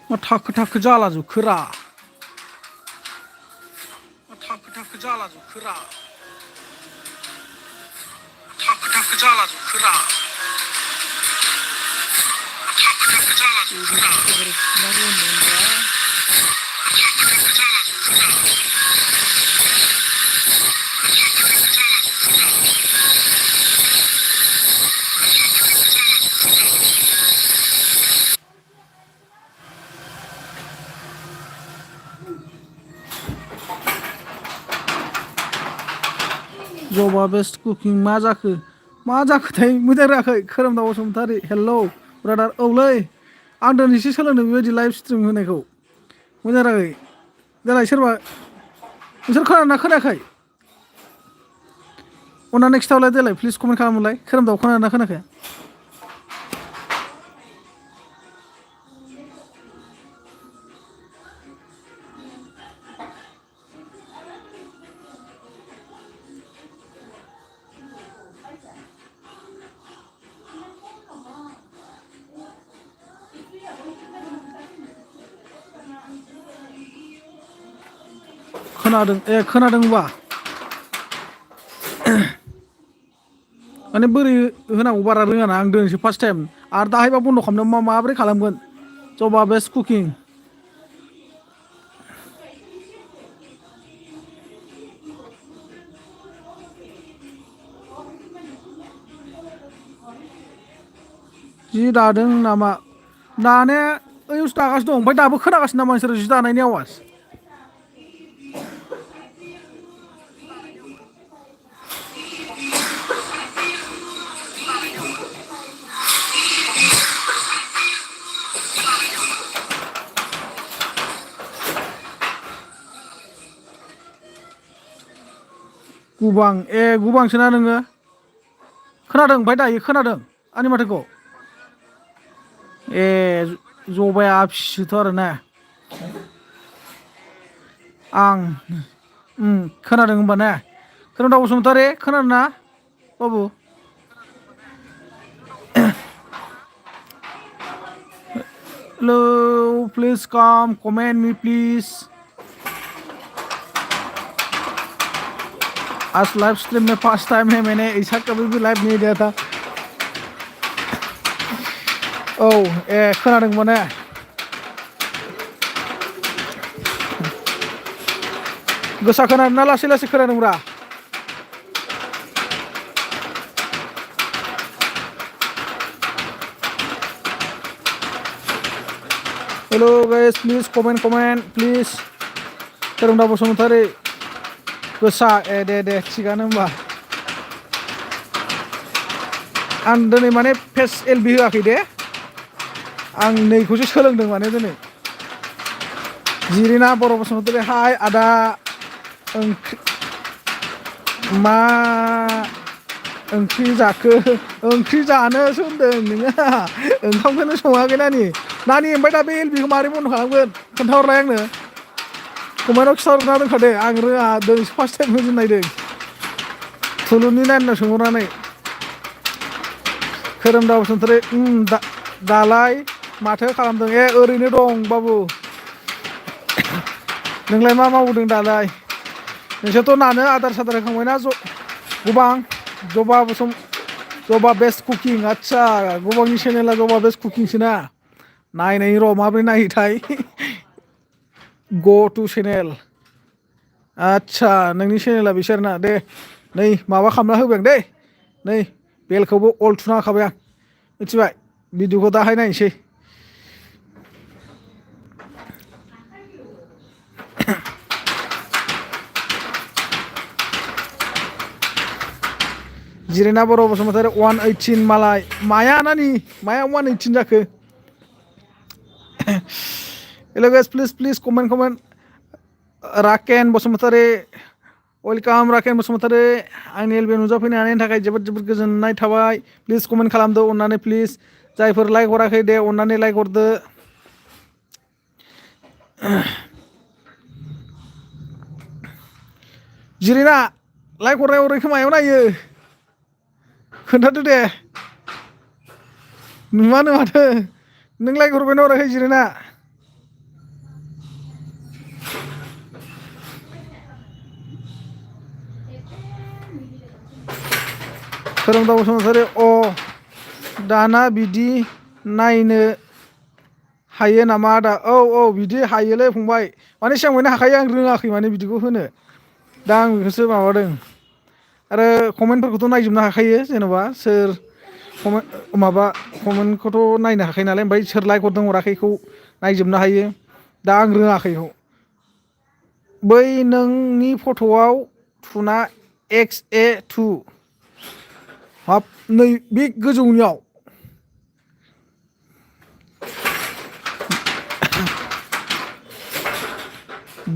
मा थाखो थाखो जाला जोबखोरा मा थाखो थाखो जाला जोबखोरा थाखो थाखो जाला जोबखोरा थाखो थाखो जाला जोबखोरा जबा बेस्ट कुकिं मा जाखोथाय मोजां रायाखै खोरोमदाव बसुमतारी हेलौ ब्रादार औलै आं दिनैसो सोलोंदों बेबायदि लाइभ स्ट्रिम होनायखौ मोजां रायाखै देलाय सोरबा नोंसोर खोनादोंना खोनायाखै अन्नानै खिथाहरलाय देलाय प्लिज कमेन्ट खालामहरलाय खोरोमदाव खोनादोंना खोनायाखै खोनादोंबा माने बोरै होनांगौ बारा रोङाना आं दिनैसो फार्स्ट टाइम आरो दाहायबा बन्द' खालामनायाव माबोरै खालामगोन जबा बेस्ट कुकिं जि दादों नामा दानाया ओइयावसो दागासिनो दं ओमफ्राय दाबो खोनागासिनो नामा नोंसोरो जि दानायनि आवाज गुबांसोना नोङो खोनादों ओमफ्राय दायो खोनादों आंनि माथोखौ जबाया फिसोथ' आरोना आं खोनादों होनबा ने खोरोमदाव बसुमतारी खोनादों ना बाबु hello please come comment me please आज लाइव स्ट्रीम में फर्स्ट टाइम है मैंने ऐसा कभी भी लाइव नहीं दिया था औ खोनादों माने गोसा खोनादों ना लासै लासै खोनादोंब्रा hello guys please comment please खोरोमदाव बसुमतारी गोसा दे थिगानो होमबा आं दिनै माने फेस एलबि होआखै दे आं नैखौसो सोलोंदों माने दिनै जिरिना बर' बसुमतारी हाय आदा मा ओंख्रि जाखो ओंख्रि जानोसो होनदों नोङो ओंखामखौनो सङाखै नानि ओमफ्राय दा बे एलबिखौ मारै बन्द' खालामगोन खोन्थाहरलाय आंनो कमेन्टआव खिथाहरना दोनखादो आं रोङा दिनैसो फार्स्ट टाइम होजेननायदों थुलुनि नायनाव सोंहरनानै खोरोमदाव बसुमतारी दालाय माथो खालामदों ओरैनो दं बाबु नोंलाय मा मावदों दालाय नोंसोरथ' नानो आदार सादार होखांबायना गोबां जबा बेस्ट कुकिं आदसा गोबांनि चेनेला जबा बेस्ट कुकिंसोना नायनायनि र' माबोरै नायोथाय ग टु चेनेल आदसा नोंनि चेनेला बिसोरना दे नै माबा खालामना होबाय आं दे नै बेलखौबो अल थुना होखाबाय आं मिथिबाय भिडिअखौ दाहाय नायनोसै जिरिना बर' बसुमतारी 118 मालाय माया 118 जाखो hello guys please comment Raken Basumatary welcome Raken Basumatary आंनि एलबि नुजाफैनो हानायनि थाखाय जोबोद गोजोननाय थाबाय प्लिज कमेन्ट खालामदो अननानै प्लिज जायफोर लाइक हराखै दे अननानै लाइक हरदो जिरिना लाइक हरनायखौ मायाव नायो खोन्थादो दे नुवानो माथो नों लाइक हरबायना हराखै जिरिना खोरोमदाव बसुमतारी दाना बिदि नायनो हायो नामा आदा औ बिदि हायोलै फंबाय माने सिगांनिफ्रायनो हाखायो आं रोङाखै माने बिदिखौ होनो दा आं बेखौसो माबादों आरो कमेन्टफोरखौथ' नायजोबनो हाखायो जेन'बा सोर कमेन्टखौथ' नायनो हाखायो नालाय ओमफ्राय सोर लाइक हरदों हराखैखौ नायजोबनो हायो दा आं रोङाखैखौ बै नोंनि फट'आव थुना XA2 हाब नै बे गोजौनियाव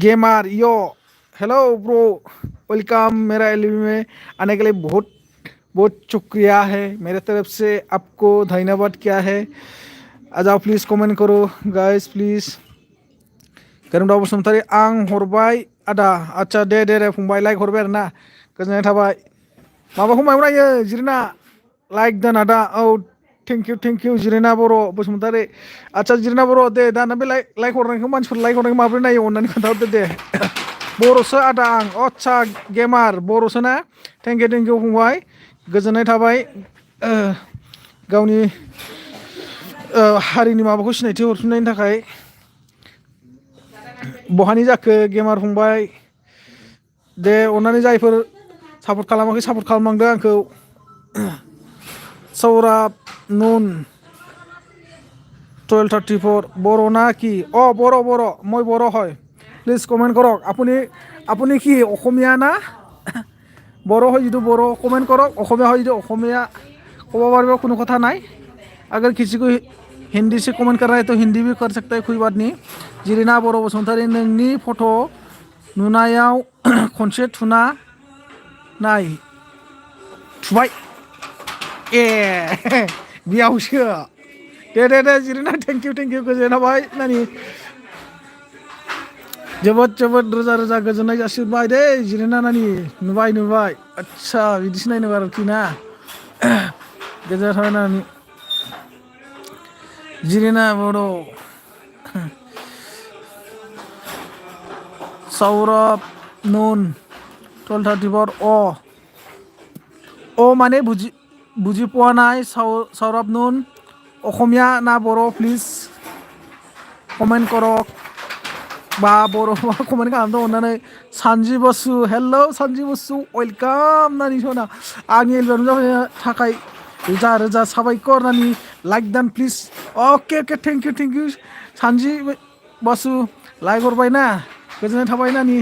गेमार यो हेलो ब्रो वेलकम मेरा एलबी में आने के लिए बहुत बहुत शुक्रिया है मेरे तरफ से आपको धन्यवाद क्या है आ जाओ प्लीज़ कमेंट करो गाइस प्लीज़ खोरोमदाव बसुमतारी आं हरबाय आदा आच्छा दे फंबाय लाइक हरबाय आरो ना गोजोननाय थाबाय माबाखौ मायाव नायो जिरिना लाइक दान आदा औ थेंक इउ जिरिना बर' बसुमतारी आच्छा जिरिना बर' दे दाना बे लाइक हरनायखौ मानसिफोर लाइक हरनायखौ माबोरै नायो अननानै खोन्थाहरदो दे बर'सो आदा आं आच्छा गेमार बर'सो ना थेंक इउ फंबाय गोजोननाय थाबाय गावनि हारिनि माबाखौ सिनायथि हरफिननायनि थाखाय बहानि जाखो गेमार फंबाय दे अननानै जायफोर सापर्ट खालामाखै सापर्ट खालामलांदो आंखौ सौराब नुन 1234 बर' ना কি बर' মই बर' হয় প্লিজ কমেন্ট কৰক আপুনি কি অসমীয়া না বড়ো হয় যদি বড়ো কমেন্ট কৰক অসমীয়া হয় যদি অসমীয়া ক'ব পাৰিব কোনো কথা নাই अगर किसी को हिंदी से कमेंट कर रहा है तो हिंदी भी कर सकता है कोई बात नहीं जिरिना बर' बसुमतारी नोंनि फट' नुनायाव खनसे थुना नाय थुबाय बेयावसो दे जिरिना थेंक इउ गोजोननाय थाबाय नानि जोबोद रोजा गोजोननाय जासिबाय दे जिरिना नानि नुबाय आच्छा बिदिसो नायनो आरोखि ना गोजोननाय थाबाय नानि जिरिना बर' सौरभ नुन 1234 माने बुझि पोৱা নাই सौरभ नुन অসমীয়া না बर' प्लिज कमेन्ट करक बा बर' कमेन्ट खालामदो अननानै सानजि बसु हेलौ सानजि बसु वेलकाम नानि सना आंनि एलबाम जाबाय थाखाय रोजा साबायखर नानि लाइक दान प्लिज अके थेंक इउ सानजि बसु लाइक हरबाय ना गोजोननाय थाबाय नानि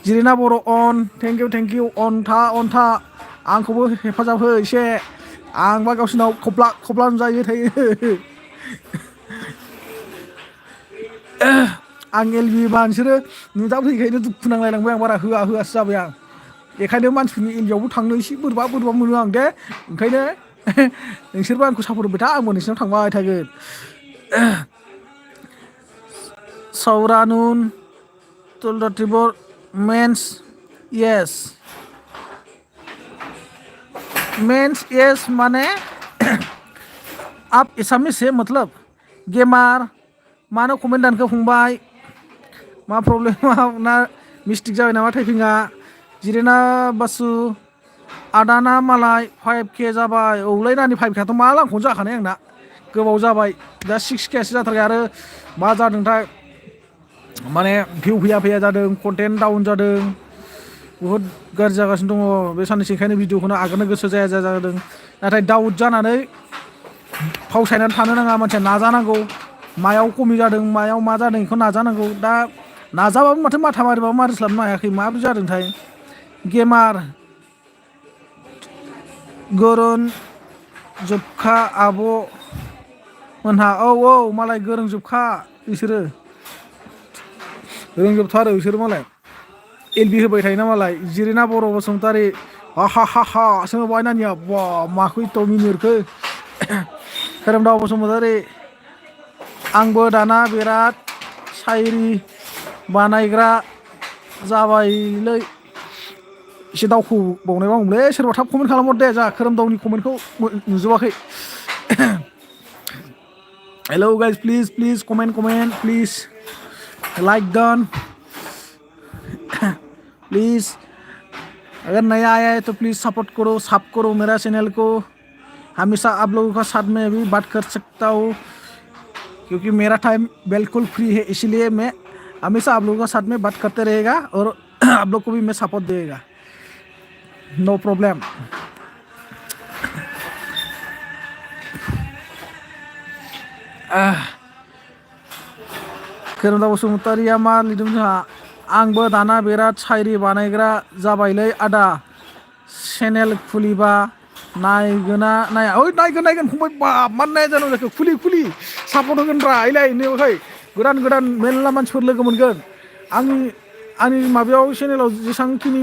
जिरिना बर' अन थेंक इउ अनथा आंखौबो हेफाजाब हो एसे आंबा गावसिनाव खब्ला नुजायो थायो आं एलबि बा नोंसोरो नुजाफैखायनो दुखु नांलायलांबाय आं बारा होआसो जाबाय आं बेखायनो मानसिफोरनि एलबियावबो थांनो एसे बोरैबा मोनो आं दे ओंखायनो नोंसोरबो आंखौ सापर्ट होबाय था आंबो नोंसिनाव थांबाय थागोन सौरानुन 1234 मेन्स यस माने आप एसामिस है मतलब गेमार मानो कमेन्ट दानखो फंबाय मा प्रब्लेम ना मिस्टेक जाबाय नामा टाइपिंआ जिरिना बासु आदाना मालाय 5K जाबाय औलै नानि 5Kआथ' मा लांखौनो जाखानाय आंना गोबाव जाबाय दा 6Kसो जाथारबाय आरो मा जादोंथाय माने भिउ फैया जादों कन्टेन्ट डाउन जादों बुहुद गाज्रि जागासिनो दङ बे साननैसो ओंखायनो भिडिअखौनो आगारनो गोसो जाया जादों नाथाय डाउट जानानै फावसायनानै थानो नाङा मानसिया नाजानांगौ मायाव खमि जादों मायाव मा जादों बेखौ नाजानांगौ दा नाजाबाबो माथो माथा मारिबाबो मारिस्लाबनो हायाखै माब्रै जादोंथाय गेमार गोरों जोबखा आब' मोनहा औ मालाय गोरों जोबखा बिसोरो रोंजोबथारो बिसोरो मालाय एलबि होबाय थायोना मालाय जिरिना बर' बसुमतारी हा सोंबाय नानिया बा माखौ एथ' मिनिहरखो खोरोमदाव बसुमतारी आंबो दाना बिराद शायरि बानायग्रा जाबायलै एसे दावखोबावनाय मावोमोनलै सोरबा थाब कमेन्ट खालामहर दे जा खोरोमदावनि कमेन्टखौ नुजोबाखै hello guys please comment please like done please अगर नया आया है तो प्लीज़ सपोर्ट करो, सब करो मेरा चैनल को। हमेशा आप लोगों का साथ में भी बात कर सकता हूँ क्योंकि मेरा टाइम बिल्कुल फ्री है, इसलिए मैं हमेशा आप लोगों के साथ में बात करते रहेगा और आप लोग को भी मैं सपोर्ट देगा, नो प्रॉब्लम। खोरोमदाव बसुमतारिया मा लिरदों जोंहा आंबो दाना बिराद शायरि बानायग्रा जाबायलै आदा, चेनेल खुलिबा नायगोना नाया? ओइ नायगोन फंबाय, बाब मान नाया जानो जाखो? खुलि सापर्ट होगोन रा इलाय नैबेहाय गोदान मेरला मानसिफोर लोगो मोनगोन। आंनि माबायाव चेनेलाव जेसांखिनि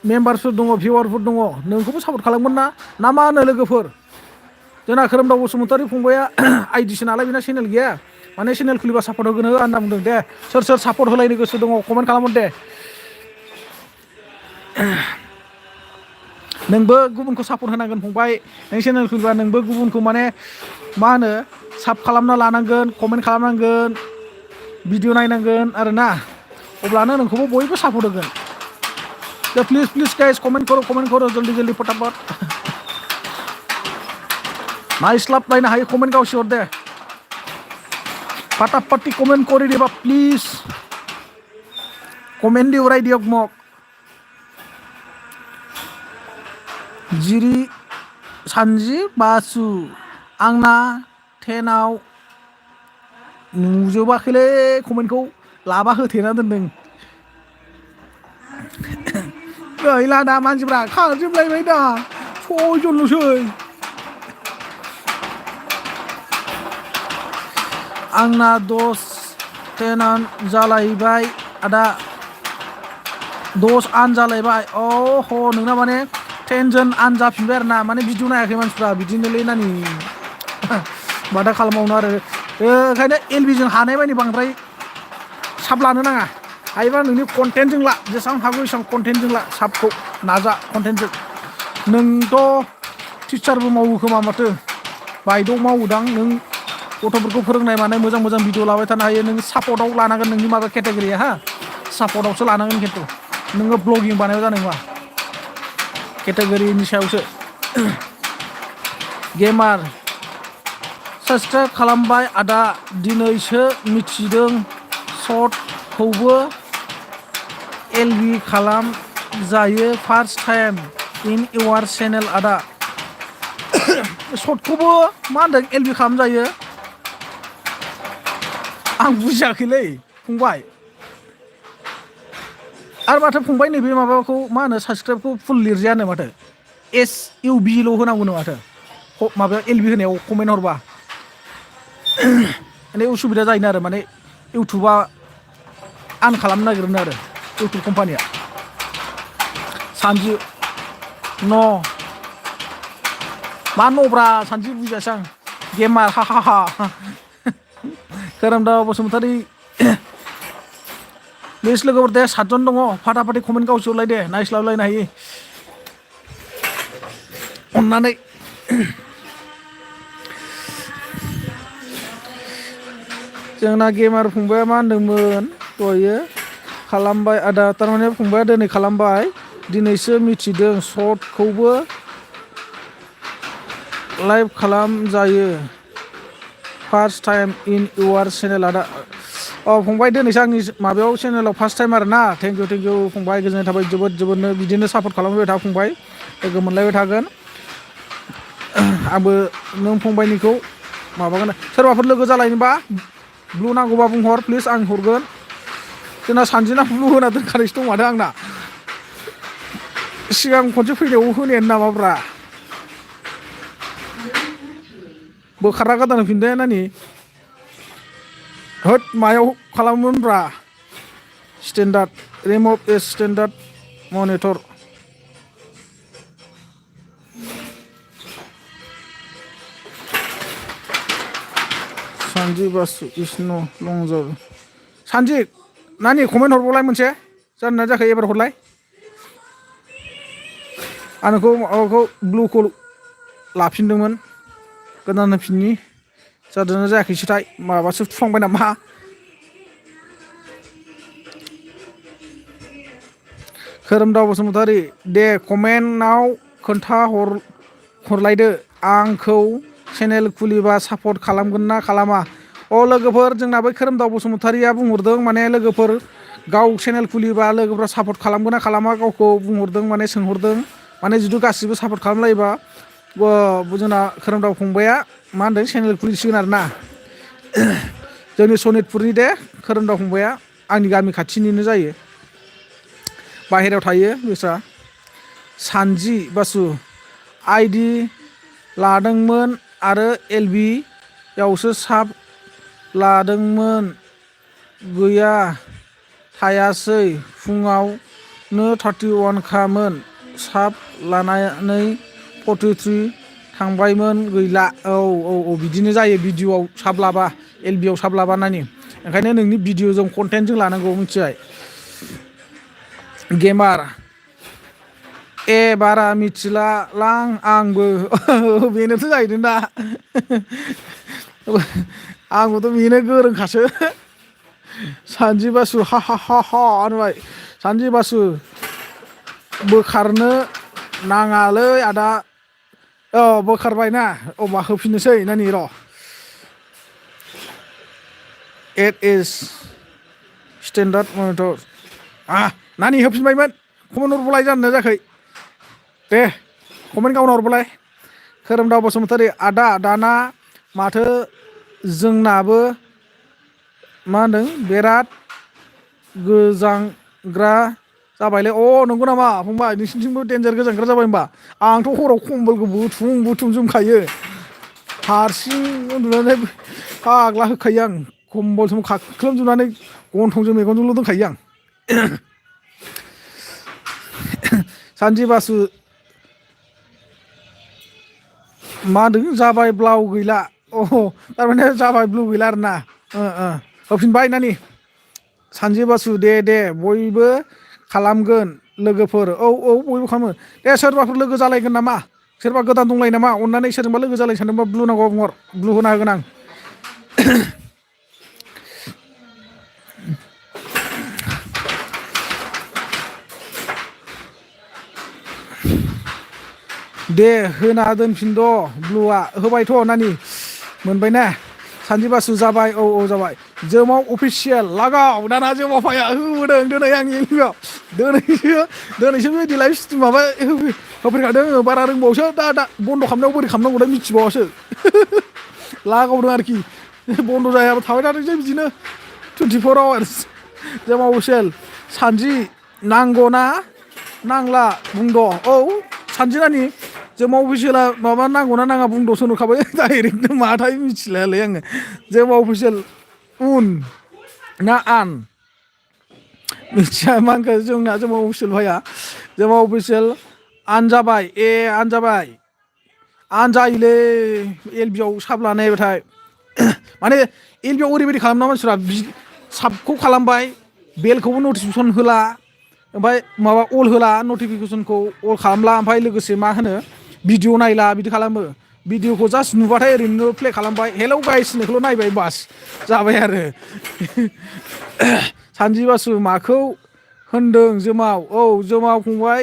मेम्बारफोर दङ, भिउवारफोर दङ, नोंखौबो सापर्ट खालामगोन ना मा होनो लोगोफोर? जोंना खोरोमदाव बसुमतारि फंबाया आइडिसो नालाय, बेना चेनेल गैया, माने चेनेल खुलिबा सापर्ट होगोन हो होनना बुंदों। दे सोर सापर्ट होलायनो गोसो दङ कमेन्ट खालामहर दे। नोंबो गुबुनखौ सापर्ट होनांगोन फंबाय, नों चेनेल खुलिबा नोंबो गुबुनखौ माने मा होनो साब खालामना लानांगोन, कमेन्ट खालामनांगोन, भिडिअ नायनांगोन आरोना, अब्लानो नोंखौबो बयबो सापर्ट होगोन। दे प्लिज गाइस कमेन्ट करो जल्दी फटाफट। नायस्लाबलायनो हायो कमेन्ट गावसि हर दे, फटाफट कमेन्ट करि दिबा प्लिज कमेन्ट दिउराय दियक मक जिरि सानजि बासु आंना 10आव नुजोबाखैलै, कमेन्टखौ लाबा होथेना दोनदों। गैला दा मानसिफ्रा खारजोबलायबाय दा, 6 जनल'सै। आंना 10 जालायबाय आदा, 10 आन जालायबाय। अह नोंना माने 10 जन आन जाफिनबाय आरो ना, माने भिडिअ नायाखै मानसिफ्रा, बिदिनोलै नानि माथो खालामबावनो आरो। ओंखायनो एलबिजों हानाय मानि बांद्राय साब लानो नाङा, हायोबा नोंनि कन्टेन्टजों ला, जेसेबां हागौ एसेबां कन्टेन्टजों ला, साबखौ नाजा कन्टेन्टजों। नोंथ' टिचारबो मावो खोमा माथो, बायद' मावोदां, नों गथ'फोरखौ फोरोंनाय मानाय मोजां भिडिअ लाबाय थानो हायो। नों सापर्टआव लानांगोन, नोंनि माबा केटेगरिया हा सापर्टआवसो लानांगोन, खिन्थु नोङो ब्लगिं बानायबा जानाय नङा, केटेगरिनि सायावसो। गेमार साबस्क्राइब खालामबाय आदा, दिनैसो मिथिदों शर्टखौबो एलबि खालाम जायो, फार्स्ट टाइम इन इउर चेनेल आदा। शर्टखौबो मा होनदों एलबि खालामजायो? आं बुजियाखैलै फंबाय। आरो माथो फंबाय नैबे माबाखौ मा होनो साबस्क्राइबखौ फुल लिरजायानो माथो, SUBल' होनांगौनो माथो माबायाव एलबि होनायाव कमेन्ट हरबा। माने उसुबिदा जायोनो आरो, माने इउटुबा आन खालामनो नागिरनो आरो, इउटुब कम्पानिया। सानजि मा नब्रा सानजि बुजियासै आं, गेमार हा खोरोमदाव बसुमतारि प्लिज लोगोफोर दे 7 जन दङ, फाटाफाटि कमेन्ट गावसि हरलाय दे, नायस्लाबलायनो हायो अननानै। जोंना गेमार फंबाया मा होनदोंमोन दहायो? खालामबाय आदा, थारमाने फंबाया दिनै खालामबाय, दिनैसो मिथिदों शर्टखौबो लाइभ खालामजायो, फार्स्ट टाइम इन इउर चेनेल आदा। फंबाय दिनैसो आंनि माबायाव चेनेलाव फार्स्ट टाइम आरो ना। थेंक इउ फंबाय, गोजोननाय थाबाय जोबोदनो, बिदिनो सापर्ट खालामबाय था फंबाय, लोगो मोनलायबाय थागोन। आंबो नों फंबायनिखौ माबागोन। सोरबाफोर लोगो जालायनोबा ब्लु नांगौबा बुंहर प्लिज, आं हरगोन। जोंना सानजिना ब्लु होना दोनखानायसो दं माथो आंना, सिगां खनसे फैनायाव होनायानो नामाब्रा, बोखारना गोदान होफिनदो नानि। होद मायाव खालामोमोनब्रा, स्टेन्डार्ड रिमुभ ए स्टेन्डार्ड मनिटर। सानजि बासु इस्नु लंजर। सानजि नानि कमेन्ट हरबावलाय मोनसे, जादोंना जायाखै एबार हरलाय। आं नोंखौ माबाखौ ब्लुखौ लाफिनदोंमोन, गोदान होफिननि, जादोंना जायाखैसोथाय, माबासो थुफ्लांबाय नामा। खोरोमदाव बसुमतारी दे कमेन्टआव हरलायदो आंखौ चेनेल खुलिबा सापर्ट खालामगोन ना खालामा। लोगोफोर जोंना बै खोरोमदाव बसुमतारिया बुंहरदों माने लोगोफोर गाव चेनेल खुलिबा लोगोफ्रा सापर्ट खालामगोन ना खालामा गावखौ बुंहरदों माने सोंहरदों माने जुदि गासिबो सापर्ट खालामलायोबा जोंना खोरोमदाव फंबाया मा होनदों चेनेल खुलिसिगोन आरो ना। जोंनि सनितपुरनि दे खोरोमदाव फंबाया आंनि गामि खाथिनिनो जायो बाहेरायाव थायो बिस्रा। सानजि बासु आइडि लादोंमोन आरो एलबि यावसो साब लादोंमोन गैया थायासै फुङावनो 31 खामोन साब लानानै 43 थांबायमोन गैला। औ बिदिनो जायो भिडिअ'आव साब लाबा एलबिआव साब लाबा नानि ओंखायनो नोंनि भिडिअ'जों कन्टेन्टजों लानांगौ मिथिबाय। गेमार बारा मिथिला लां आंबो बेनोथ' जाहैदों दा आंबोथ' बेनो गोरोंखासो। सानजि बासु हा होनबाय सानजि बासु बोखारनो नाङालै आदा बोखारबाय ना अबा होफिननोसै नानि र' 8 स्टेन्डार्ड मनिटर नानि होफिनबायमोन कमेन्ट हरबोलाय जानो जायाखै दे कमेन्ट गावना हरबोलाय। खोरोमदाव बसुमतारी आदा दाना माथो जोंनाबो मा होनदों बिराद गोजांग्रा जाबायलै नंगौ नामा फंबाय नोंसिनिथिंबो डेन्जार गोजांग्रा जाबाय होनबा। आंथ' हराव खम्बलखौ बुथुम जोमखायो हारसिं उन्दुनानै फाग्ला होखायो आं खम्बल सम खाख्लोमजोबनानै गन्थंजों मेगनजोंल' दोनखायो आं। सानजि बासु मा होनदों जाबाय ब्लाउ गैला थारमाने जाबाय ब्लु गैला आरो ना होफिनबाय नानि। सानजि बासु दे बयबो खालामगोन लोगोफोर बयबो खालामो दे सोरबाफोर लोगो जालायगोन नामा सोरबा गोदान दंलायो नामा अननानै सोरजोंबा लोगो जालायनो सानदोंबा ब्लु नांगौ बुंहर ब्लु होना होगोन आं। दे होना दोनफिनद' ब्लुआ होबायथ' नानि मोनबाय ना। सानजि बासु जाबाय जाबाय जोमाव अफिसियेल लागाव दाना जोमावफाया होबोदों दिनै आंनि एलबिआव दिनैसो बेबायदि लाइभ स्ट्रिम माबा होफैखादों बारा रोंबावसो दा बन्द' खालामनायाव बोरै खालामनांगौ दा मिथिबावासो लागावदों आरोखि बन्द' जायाबा थाबाय थाथोंसै बिदिनो 24 आवार्स जोमा अफिसियेल। सानजि नांगौना नांला बुंद' सानजि नानि जोमा अफिसियेला माबा नांगौना नाङा बुंद' सोनहरखाबाय डाइरेक्टनो माथाय मिथिलायालै आङो जोमा अफिसियेल उन ना आन मिथिया मा होनखो जोंना जोमा अफिसियेल भाइया जोमा अफिसियेल आन जाबाय आन जाबाय आन जायोलै एलबिआव साब लानायबाथाय माने एलबिआव ओरैबायदि खालामना मानसिफ्रा साबखौ खालामबाय बेलखौबो नटिफिकेसन होला ओमफ्राय माबा अल होला नटिफिकेसनखौ अल खालामला ओमफ्राय लोगोसे मा होनो भिडिअ नायला बिदि खालामो भिडिअखौ जास्ट नुबाथाय ओरैनो प्ले खालामबाय हेलौ गाइस होननायखौल' नायबाय बास जाबाय आरो। सानजि बासु माखौ होनदों जोमाव जोमाव फंबाय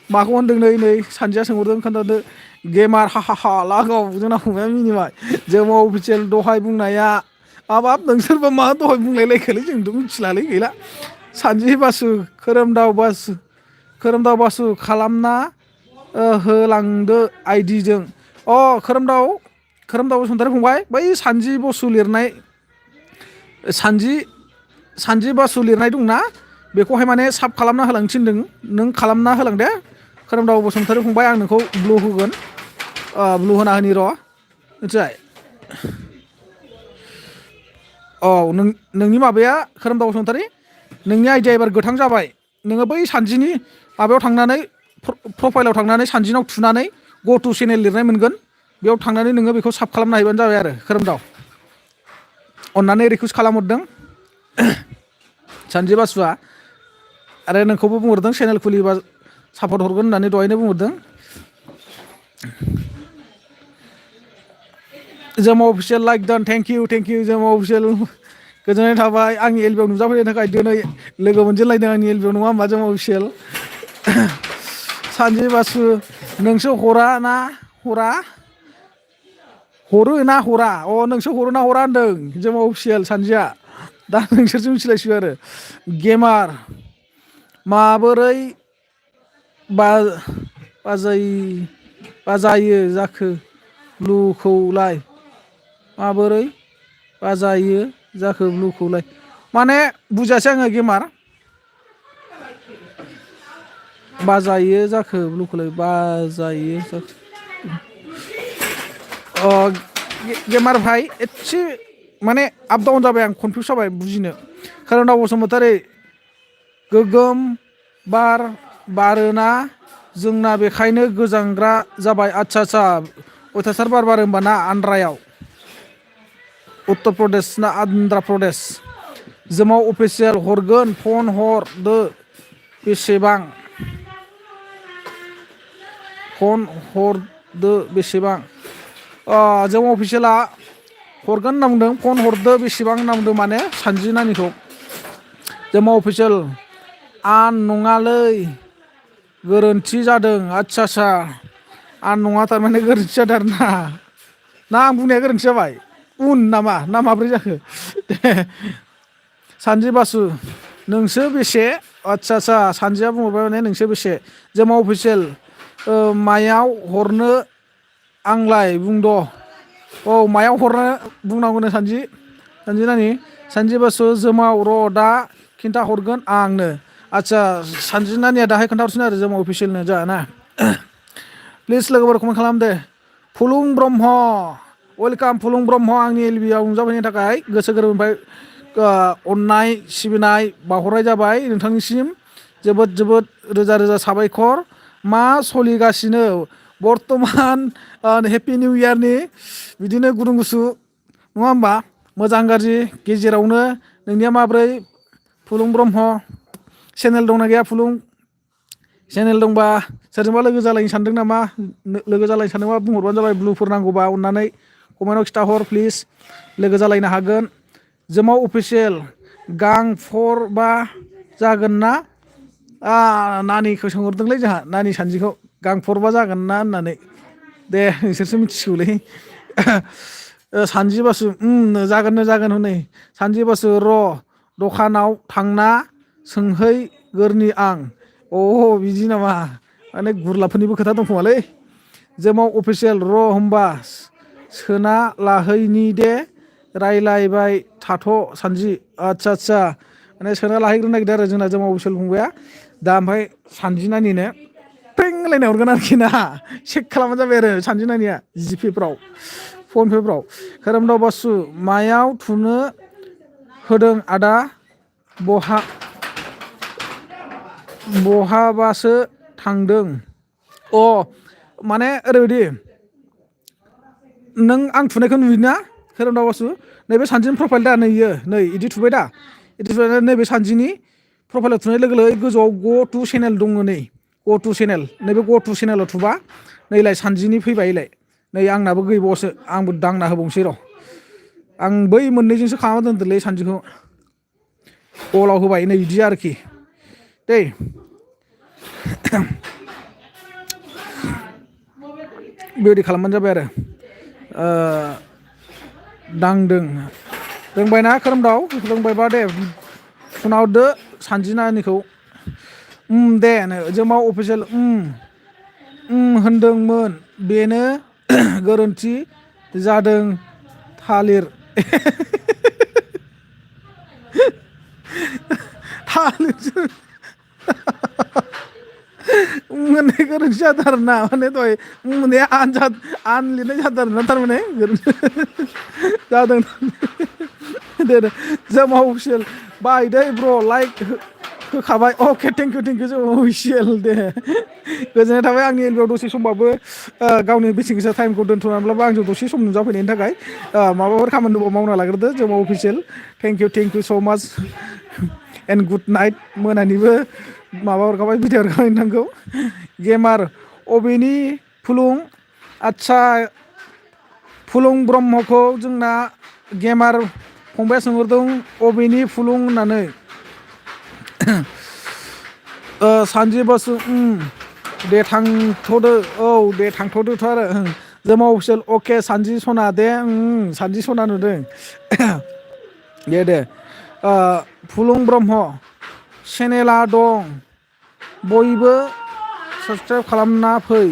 माखौ होनदों नै सानजिया सोंहरदों खोन्थादो। गेमार हा लागाव जोंना फंबाया मिनिबाय जोमा अफिसियेल दहाय बुंनाया हाबाब नोंसोरबा मा दहाय बुंलायलायखोलै जोंथ' मिथिलालै गैला। सानजि बासु खोरोमदाव बासु खालामना होलांदो आइडिजों खोरोमदाव बसुमतारी फंबाय बै सानजि बासु लिरनाय सानजि बासु लिरनाय दंना बेखौहाय माने साब खालामना होलांनो थिनदों नों खालामना होलां दे खोरोमदाव बसुमतारी फंबाय आं नोंखौ ब्लु होगोन ब्लु होना होनि र' मिथिबाय। नोंनि माबाया खोरोमदाव बसुमतारी नोंनि आइडिया एबार गोथां जाबाय नोङो बै सानजिनि माबायाव थांनानै प्रफाइलाव थांनानै सानजिनाव थुनानै ग टु चेनेल लिरनाय मोनगोन बेयाव थांनानै नोङो बेखौ साब खालामना हैबानो जाबाय आरो खोरोमदाव अननानै रिकुवेस्ट खालामहरदों सानजि बासुआ आरो नोंखौबो बुंहरदों चेनेल खुलिबा सापर्ट हरगोन होननानै दहायनो बुंहरदों। Joma official like done thank you Joma official गोजोननाय थाबाय आंनि एलबिआव नुजाफैनायनि थाखाय दिनै लोगो मोनजेनलायदों आंनि एलबिआव नङा होमबा जोमा अफिसियेल सानजि बासु नोंसो हरा ना हरा हरो ना हरा नोंसो हरो ना हरा होनदों जोंमा अफिसियेल सानजिया दा नोंसोरसो मिथिलायसिगौ आरो गेमार माबोरै बाजायो जाखो ब्लुखौलाय माबोरै बाजायो जाखो ब्लुखौलाय माने बुजासै आङो गेमार बाजायो जाखो ब्लुखौलाय बाजायो जाखो गेमार भाई एसे माने आप डाउन जाबाय आं कनफिउस जाबाय बुजिनो खोरोमदाव बसुमतारी गोगोम बार बारोना जोंना बेखायनो गोजांग्रा जाबाय आच्छा अयथासार बार बारो होमबा ना आन्ध्रायाव उत्तर प्रदेश ना आन्ध्रा प्रदेश जोमाव अफिसियेल हरगोन फन हरदो बेसेबां फन हरदो बेसेबां जों अफिसियेला हरगोन होनना बुंदों फन हरदो बेसेबां होनना बुंदों माने सानजि नानिखौ जों अफिसियेल आन नङालै गोरोन्थि जादों आच्छा आन नङा थारमाने गोरोन्थि जादों आरोना ना आं बुंनाया गोरोन्थि जाबाय उन नामा ना माब्रै जाखो सानजि बासु नोंसो बेसे आच्छा सानजिया बुंहरबाय माने नोंसो बेसे जोंमा अफिसियेल मायाव हरनो आंलाय बुंद' मायाव हरनो बुंनांगौनो सानजि नानि सानजि बासु जोमाव र' दा खिन्था हरगोन आंनो आच्छा सानजि नानिया दाहाय खोन्थाहरसिन आरो जोंमा अफिसियेलनो जा ना प्लिज लोगोफोर कमेन्ट खालाम दे फुलुं ब्रह्म वेलकाम फुलुं ब्रह्म आंनि एलबिआव नुजाफैनायनि थाखाय गोसो गोरबोनिफ्राय अननाय सिबिनाय बावहरनाय जाबाय नोंथांनिसिम जोबोद रोजा रोजा साबायखर मा सोलिगासिनो बर्थमान हेपि निउ इयारनि बिदिनो गुदुं गुसु नङा होमबा मोजां गाज्रि गेजेरावनो नोंनिया माब्रै फुलुं ब्रह्म चेनेल दंना गैया फुलुं चेनेल दंबा सोरजोंबा लोगो जालायनो सानदों नामा लोगो जालायनो सानदोंबा बुंहरबानो जाबाय ब्लुफोर नांगौबा अननानै कमेन्टआव खिथाहर प्लिज लोगो जालायनो हागोन जोमाव अफिसियेल गांफोरबा जागोन ना नानिखौ सोंहरदोंलै जोंहा नानि सानजिखौ गांफोरबा जागोन ना होननानै दे नोंसोरसो मिथिसिगौलै सानजि बासु जागोन हनै सानजि बासु र' दखानाव थांना सोंहैगोरनि आं बिदि नामा माने गुरलाफोरनिबो खोथा दंखोमालै जोमाव अफिसियेल र' होमबा सोना लाहैनि दे रायलायबाय थाथ' सानजि आच्छा माने सोना लाहैग्रोनो नागिरदों आरो जोंना जोमाव अफिसियेल फंबाया दा ओमफ्राय सानजि नानिनो पें होनलायना हरगोन आरोखि ना चेक खालामबानो जाबाय आरो सानजि नानिया जिपेफ्राव फनपेफ्राव खोरोमदाव बासु मायाव थुनो होदों आदा बहाबासो थांदों माने ओरैबायदि नों आं थुनायखौ नुयोना खोरोमदाव बासु नैबे सानजिनि प्रफाइल दा नै इदि थुबाय दा इदि थुबाय नैबे सानजिनि प्रफाइलाव थुनाय लोगो लोगो गोजौआव ग टु चेनेल दङ नै ग टु चेनेल नैबे ग टु चेनेलाव थुबा नैलाय सानजिनि फैबायलाय नै आंनाबो गैबावसो आंबो दांना होबावनोसै र' आं बै मोननैजोंसो खालामना दोनदोंलै सानजिखौ अलाव होबाय नै बिदि आरोखि दै बेबायदि खालामबानो जाबाय आरो दांदों रोंबायना खोरोमदाव रोंबायबा दे फुना हरदो सानजि नानिखौ दे जोमाव अफिसियेल होनदोंमोन बेनो गोरोन्थि जादों थालिर मोननाय गोरोन्थि जादों आरो ना माने दहाय मोननाया आन लिरनाय जादों आरो ना थारमाने जादों दे जोमा अफिसियेल बाय दै ब्र' लाइक होखाबाय अके थेंक इउ जोमा अफिसियेल दे गोजोननाय थाबाय आंनि एलबिआव दसे समबाबो गावनि बेसेन गोसा टाइमखौ दोन्थ'नानैब्लाबो आंजों दसे सम नुजाफैनायनि थाखाय माबाफोर खामानि दङ मावना लाग्रोदो जोमा अफिसियेल थेंक इउ स' माच एन्ड गुड नाइट मोनानिबो माबा हरखाबाय भिडिअ हरखाबाय नोंथांखौ गेमार अबेनि फुलुं आच्छा फुलुं ब्रह्मखौ जोंना गेमार फंबाया सोंहरदों अबेनि फुलुं होननानै सानजि बसु दे थांथ'दो औ दे थांथ'दोथ' आरो जोमा अफिसियेल अके सानजि सना दे सानजि सना नुदों दे फुलुं ब्रह्म चेनेला दं बयबो साबसक्राइब खालामना फै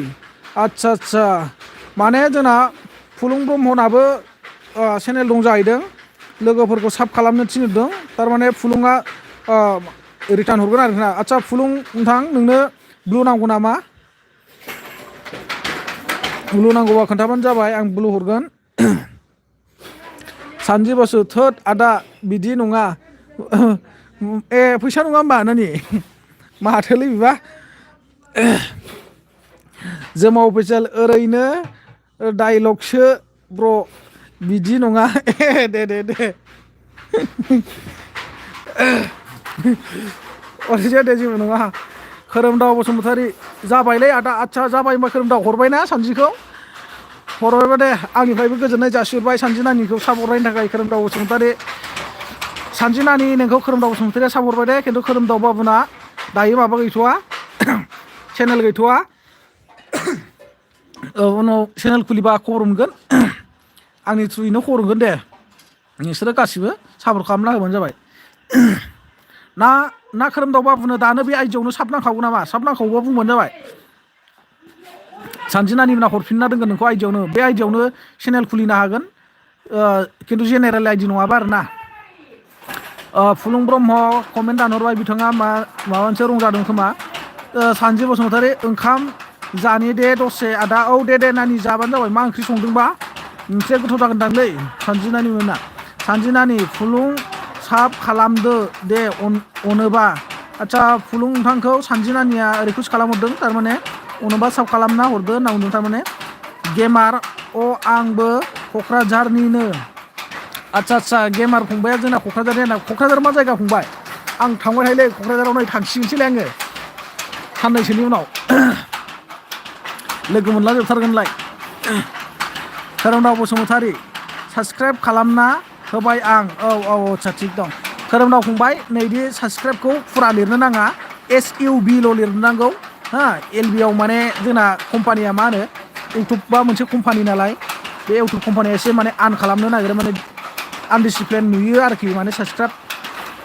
आदसा माने जोंना फुलुं ब्रह्मनाबो चेनेल दं जाहैदों लोगोफोरखौ साब खालामनो थिनहरदों थारमाने फुलुङा रिटार्न हरगोन आरोना आदसा फुलुं नोंथां नोंनो ब्लु नांगौ नामा ब्लु नांगौबा खोन्थाबानो जाबाय आं ब्लु हरगोन सानजि बसु थोद आदा बिदि नङा फैसा नङा होमबा नानि माथोलै बिबा जोमा अफिसियेल ओरैनो डाइलगसो ब्र बिदि नङा दे अरजिया दे जेबो नङा खोरोमदाव बसुमतारी जाबायलै आदा आदसा जाबाय होनबा खोरोमदाव हरबायना सानजिखौ हरबायबा दे आंनिफ्रायबो गोजोननाय जासिहरबाय सानजि नानिखौ साब हरनायनि थाखाय खोरोमदाव बसुमतारी सानजि नानि नोंखौ खोरोमदाव बसुमतारीया साब हरबाय दे खिन्थु खोरोमदाव बाबुना दायो माबा गैथ'वा चेनेल गैथ'वा उनाव चेनेल खुलिबा खबर मोनगोन आंनि थ्रुयैनो खबर मोनगोन दे नोंसोरो गासिबो सापर्ट खालामना होबानो जाबाय ना खोरोमदाव बाबुनो दानो बे आइडियावनो साब नांखागौ नामा साब नांखागौबा बुंबानो जाबाय सानजि नानि मोना हरफिनना दोनगोन नोंखौ आइडियावनो बे आइडियावनो चेनेल खुलिनो हागोन खिन्थु जेनेरेल आइडि नङाबा आरोना फुलुं ब्रह्म कमेन्ट दानहरबाय बिथाङा माबा मोनसे रंजादों खोमा सानजि बसुमतारी ओंखाम जानि दे दसे आदा औ दे नानि जाबानो जाबाय मा ओंख्रि संदोंबा ओंख्रिया गोथाव जागोनदांलै सानजि नानि मोना सानजि नानि फुलुं साब खालामदो दे अनोबा आदसा फुलुं नोंथांखौ सानजि नानिया रिकुवेस्ट खालामहरदों थारमाने अनोबा साब खालामना हरदो होनना बुंदों थारमाने गेमार आंबो क'क्राझारनिनो आदसा गेमार फंबाया जोंना क'क्राझार मा जायगा फंबाय आं थांबाय थायोलै क'क्राझाराव नै थांसिगोनसैलाय आङो साननैसोनि उनाव लोगो मोनला जोबथारगोनलाय खोरोमदाव बसुमतारी साबसक्राइब खालामना होबाय आं औ आदसा थिग दं खोरोमदाव फंबाय नैदि साबसक्राइबखौ फुरा लिरनो नाङा SUBल' लिरनो नांगौ हा LBआव माने जोंना कम्पानिया मा होनो इउटुबा मोनसे कम्पानि नालाय बे इउटुब कम्पानिया एसे माने आन खालामनो नागिरो माने आनडिसिप्लिन नुयो आरोखि माने साबसक्राइब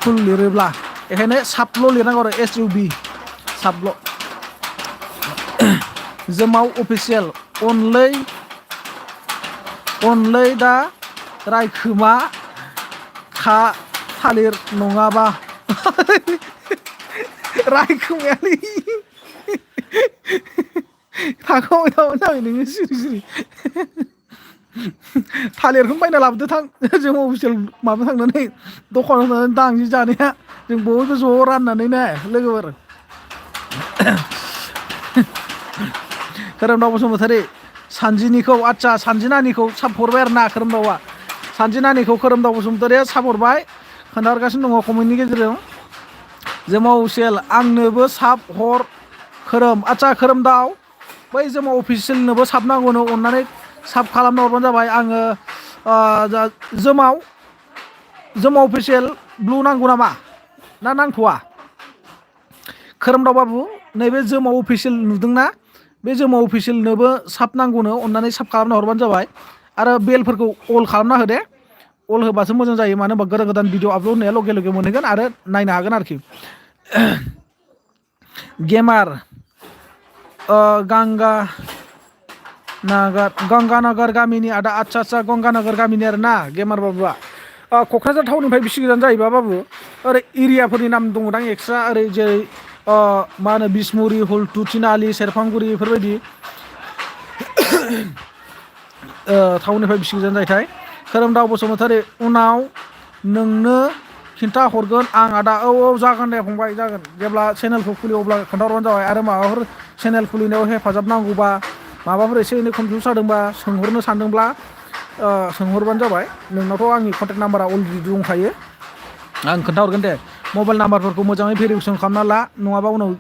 फुल लिरोब्ला बेखायनो साबल' लिरनांगौ आरो SUB साबल' जोमाव अफिसियेल अनलै दा रायखोमा थालिर नङाबा रायखोमायालै थाखोमाबाय थाबानो जाबाय नोङो सिरि थालिरखौनो बायना लाबोदो थां जों अफिसियेल माबा थांनानै दखानाव थांनानै दांजि जानाया जों बयबो ज' राननानै ने लोगोफोर खोरोमदाव बसुमतारी सानजिनिखौ आदसा सानजि नानिखौ साब हरबाय आरो ना खोरोमदावा सानजि नानिखौ खोरोमदाव बसुमतारीया साब हरबाय खोन्थाहरगासिनो दङ कमेन्टनि गेजेरजों जोमा अफिसियेल आंनोबो साब हर आदसा खोरोमदाव बै जोमा अफिसियेलनोबो साब नांगौनो अननानै साब खालामना हरबानो जाबाय आङो जोमा अफिसियेल ब्लु नांगौ नामा ना नांथ'वा खोरोमदाव बाबु नैबे जोमा अफिसियेल नुदोंना बे जोमा अफिसियेलनोबो साब नांगौनो अननानै साब खालामना हरबानो जाबाय आरो बेलफोरखौ अल खालामना हो दे अल होबासो मोजां जायो मानो होनबा गोदान भिडिअ आपल'ड होनाया लगे मोनहैगोन आरो नायनो हागोन आरोखि गेमार गंगानगर गामिनि आदा आदसा गंगानगर गामिनि आरो ना गेमार बाबुआ क'क्राझार टाउननिफ्राय बेसे गोजान जायोबा बाबु ओरै एरियाफोरनि नाम दङदां एक्सट्रा ओरै जेरै मा होनो बिसमुरि हुलथु थिनालि सेरफांगुरि बेफोरबायदि टाउननिफ्राय बेसे गोजान जायोथाय खोरोमदाव बसुमतारी उनाव नोंनो खिन्था हरगोन आं आदा औ जागोन दे फंबाय जागोन जेब्ला चेनेलखौ खुलियो अब्ला खोन्थाहरबानो जाबाय आरो माबाफोर चेनेल खुलिनायाव हेफाजाब नांगौबा माबाफोर एसे एनै कनफिउस जादोंबा सोंहरनो सानदोंब्ला सोंहरबानो जाबाय नोंनावथ' आंनि कन्टेक्ट नाम्बारा अलरेडि दंखायो आं खोन्थाहरगोन दे मबाइल नाम्बारफोरखौ मोजाङै भेरिफिकेसन खालामना ला नङाबा उनाव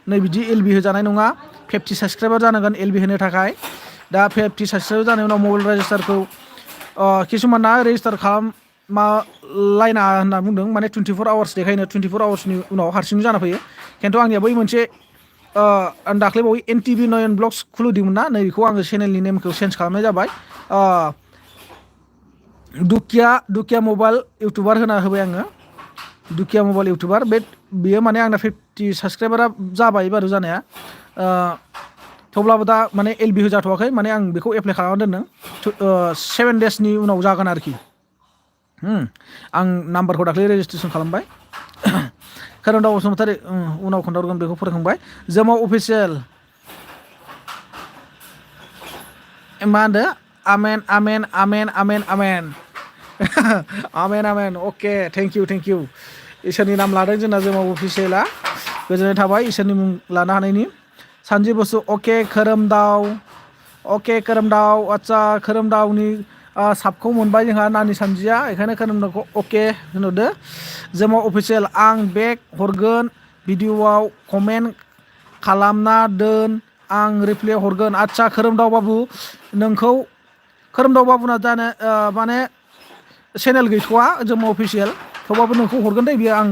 नै बिदि LB होजानाय नङा 50 साबसक्राइबार जानांगोन LB होनो थाखाय दा 50 साबसक्राइबार जानायनि उनाव मबाइल रेजिस्टारखौ किसुमाना रेजिस्टार मा लाइना होनना बुंदों माने 24 आवार्स देखायनो 24 आवार्सनि उनाव हारसिं जाना फैयो खिन्थु आंनिया बै मोनसे आं दाख्लै बावै NTV नयन ब्लग्स खुलिदोंमोन ना नै बेखौ आङो चेनेलनि नेमखौ चेन्ज खालामनाय जाबाय दुकिया मबाइल इउटुबार होना होबाय आङो दुकिया मबाइल इउटुबार बेयो माने आंना 50 साबस्क्राइबारा जाबाय बारु जानाया थेवब्लाबो दा माने LB होजाथ'वाखै माने आं बेखौ एप्लाइ खालामना दोनदों 7 डेसनि उनाव जागोन आरोखि आं नाम्बारखौ दाख्लै रेजिस्ट्रेसन खालामबाय खोरोमदाव बसुमतारी उनाव खोन्थाहरगोन बेखौ फोरोंखांबाय जोमाव अफिसियेल मा होनदो आमेन आमेन आमेन आमेन आमेन आमेन आमेन अके थेंक इउ इसोरनि नाम लादों जोंना जोमाव अफिसियेला गोजोननाय थाबाय इसोरनि मुं लानो हानायनि सानजि बसु अके खोरोमदाव आदसा खोरोमदावनि साबखौ मोनबाय जोंहा नानि सानजिया बेखायनो खोरोमदावखौ अके होनहरदो जोमाव अफिसियेल आं बेक हरगोन भिडिअआव कमेन्ट खालामना दोन आं रिप्लाइ हरगोन आदसा खोरोमदाव बाबु नोंखौ खोरोमदाव बाबुना जानो माने चेनेल गैथ'वा जोमाव अफिसियेल थेवबाबो नोंखौ हरगोन दे बियो आं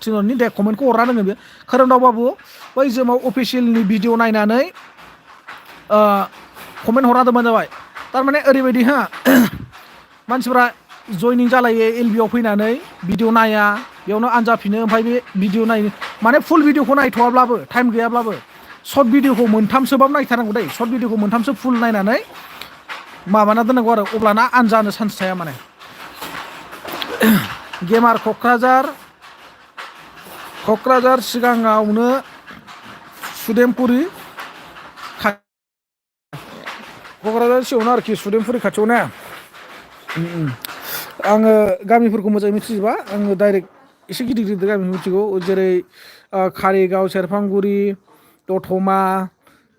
थिनहरनि दे कमेन्टखौ हरना दोङो बेयो खोरोमदाव बाबु बै जोमाव अफिसियेलनि भिडिअ नायनानै कमेन्ट हरना दोनबानो जाबाय थारमाने ओरैबायदि मानसिफ्रा जयनिं जालायो LBआव फैनानै भिडिअ नाया बेयावनो आनजाफिनो ओमफ्राय बे भिडिअ नायो माने फुल भिडिअखौ नायथ'वाब्लाबो टाइम गैयाब्लाबो सर्ट भिडिअखौ मोनथामसोबाबो नायथारनांगौ दै सर्ट भिडिअखौ मोनथामसो फुल नायनानै माबाना दोननांगौ आरो अब्लाना आनजानो चान्स थाया माने गेमार क'क्राझार सिगाङावनो सुदेमपुरि क'क्राझार सिगाङावनो आरोखि सुदेमपुरि खाथियावनो आङो गामिफोरखौ मोजाङै मिथिजोबा आङो डाइरेक्ट एसे गिदिर गामि मिथिगौ जेरै कारिगाव सेरफांगुरि दतमा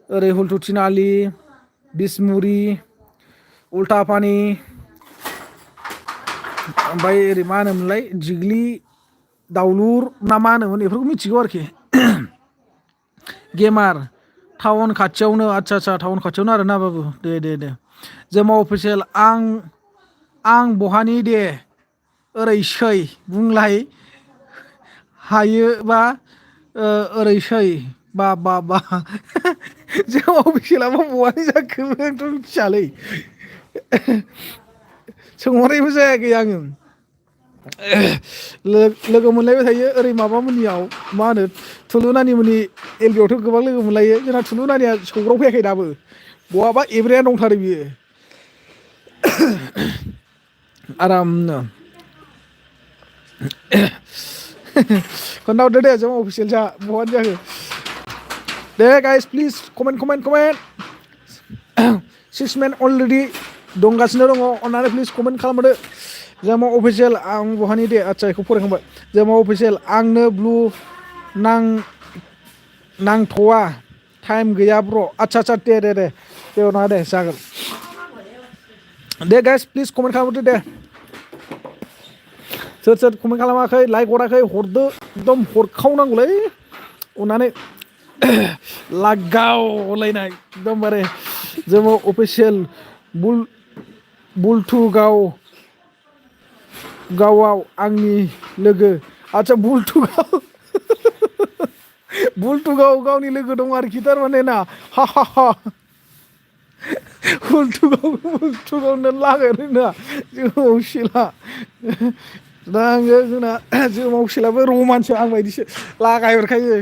ओरै हुलथुथिनालि बिसमुरि उल्टापानि ओमफ्राय ओरै मा होनोमोनलाय जिग्लि दाउलुर ना मा होनोमोन बेफोरखौ मिथिगौ आरोखि गेमार टाउन खाथियावनो आदसा टाउन खाथियावनो आरोना बाबु दे जोमाव अफिसियेल आं बहानि दे ओरैसै बुंलाय हायोबा ओरैसै बा जोमाव अफिसियेलाबो बहानि जाखो आंथ' मिथियालै सोंहरनायबो जायाखै आङो लोगो मोनलायबाय थायो ओरै माबामोननियाव मा होनो थुलु नानिमोननि LBआवथ' गोबां लोगो मोनलायो जोंना थुलु नानिया सौग्राव फैयाखै दाबो बहाबा एब्रेया दंथारो बियो आरामनो खोन्थाहरदो दे जों अफिसियेल जा बहानि जाखो दे guys please comment 6 men already दंगासिनो दङ अननानै प्लिज कमेन्ट खालामदो जोमा अफिसियेल आं बहानि दे आदसा बेखौ फरायखांबाय जोमा अफिसियेल आंनो ब्लु नांथ'वा टाइम गैया ब्र आदसा दे नङा दे जागोन दे गाइस प्लिज कमेन्ट खालामदो दे सोर कमेन्ट खालामाखै लाइक हराखै हरदो एकदम हरखावनांगौलै अननानै लागावलायनाय एकदमबारे जोमा अफिसियेल बुलथु गावआव आंनि लोगो आदसा बुलथुगाव गावनि लोगो दं आरोखि थारमाने ना हा बुलथुगावनो लागोन ना जोमा अफिसियेला दा आङो जोंना जोमा अफिसियेलाबो रमानसो आं बायदिसो लागायहरखायो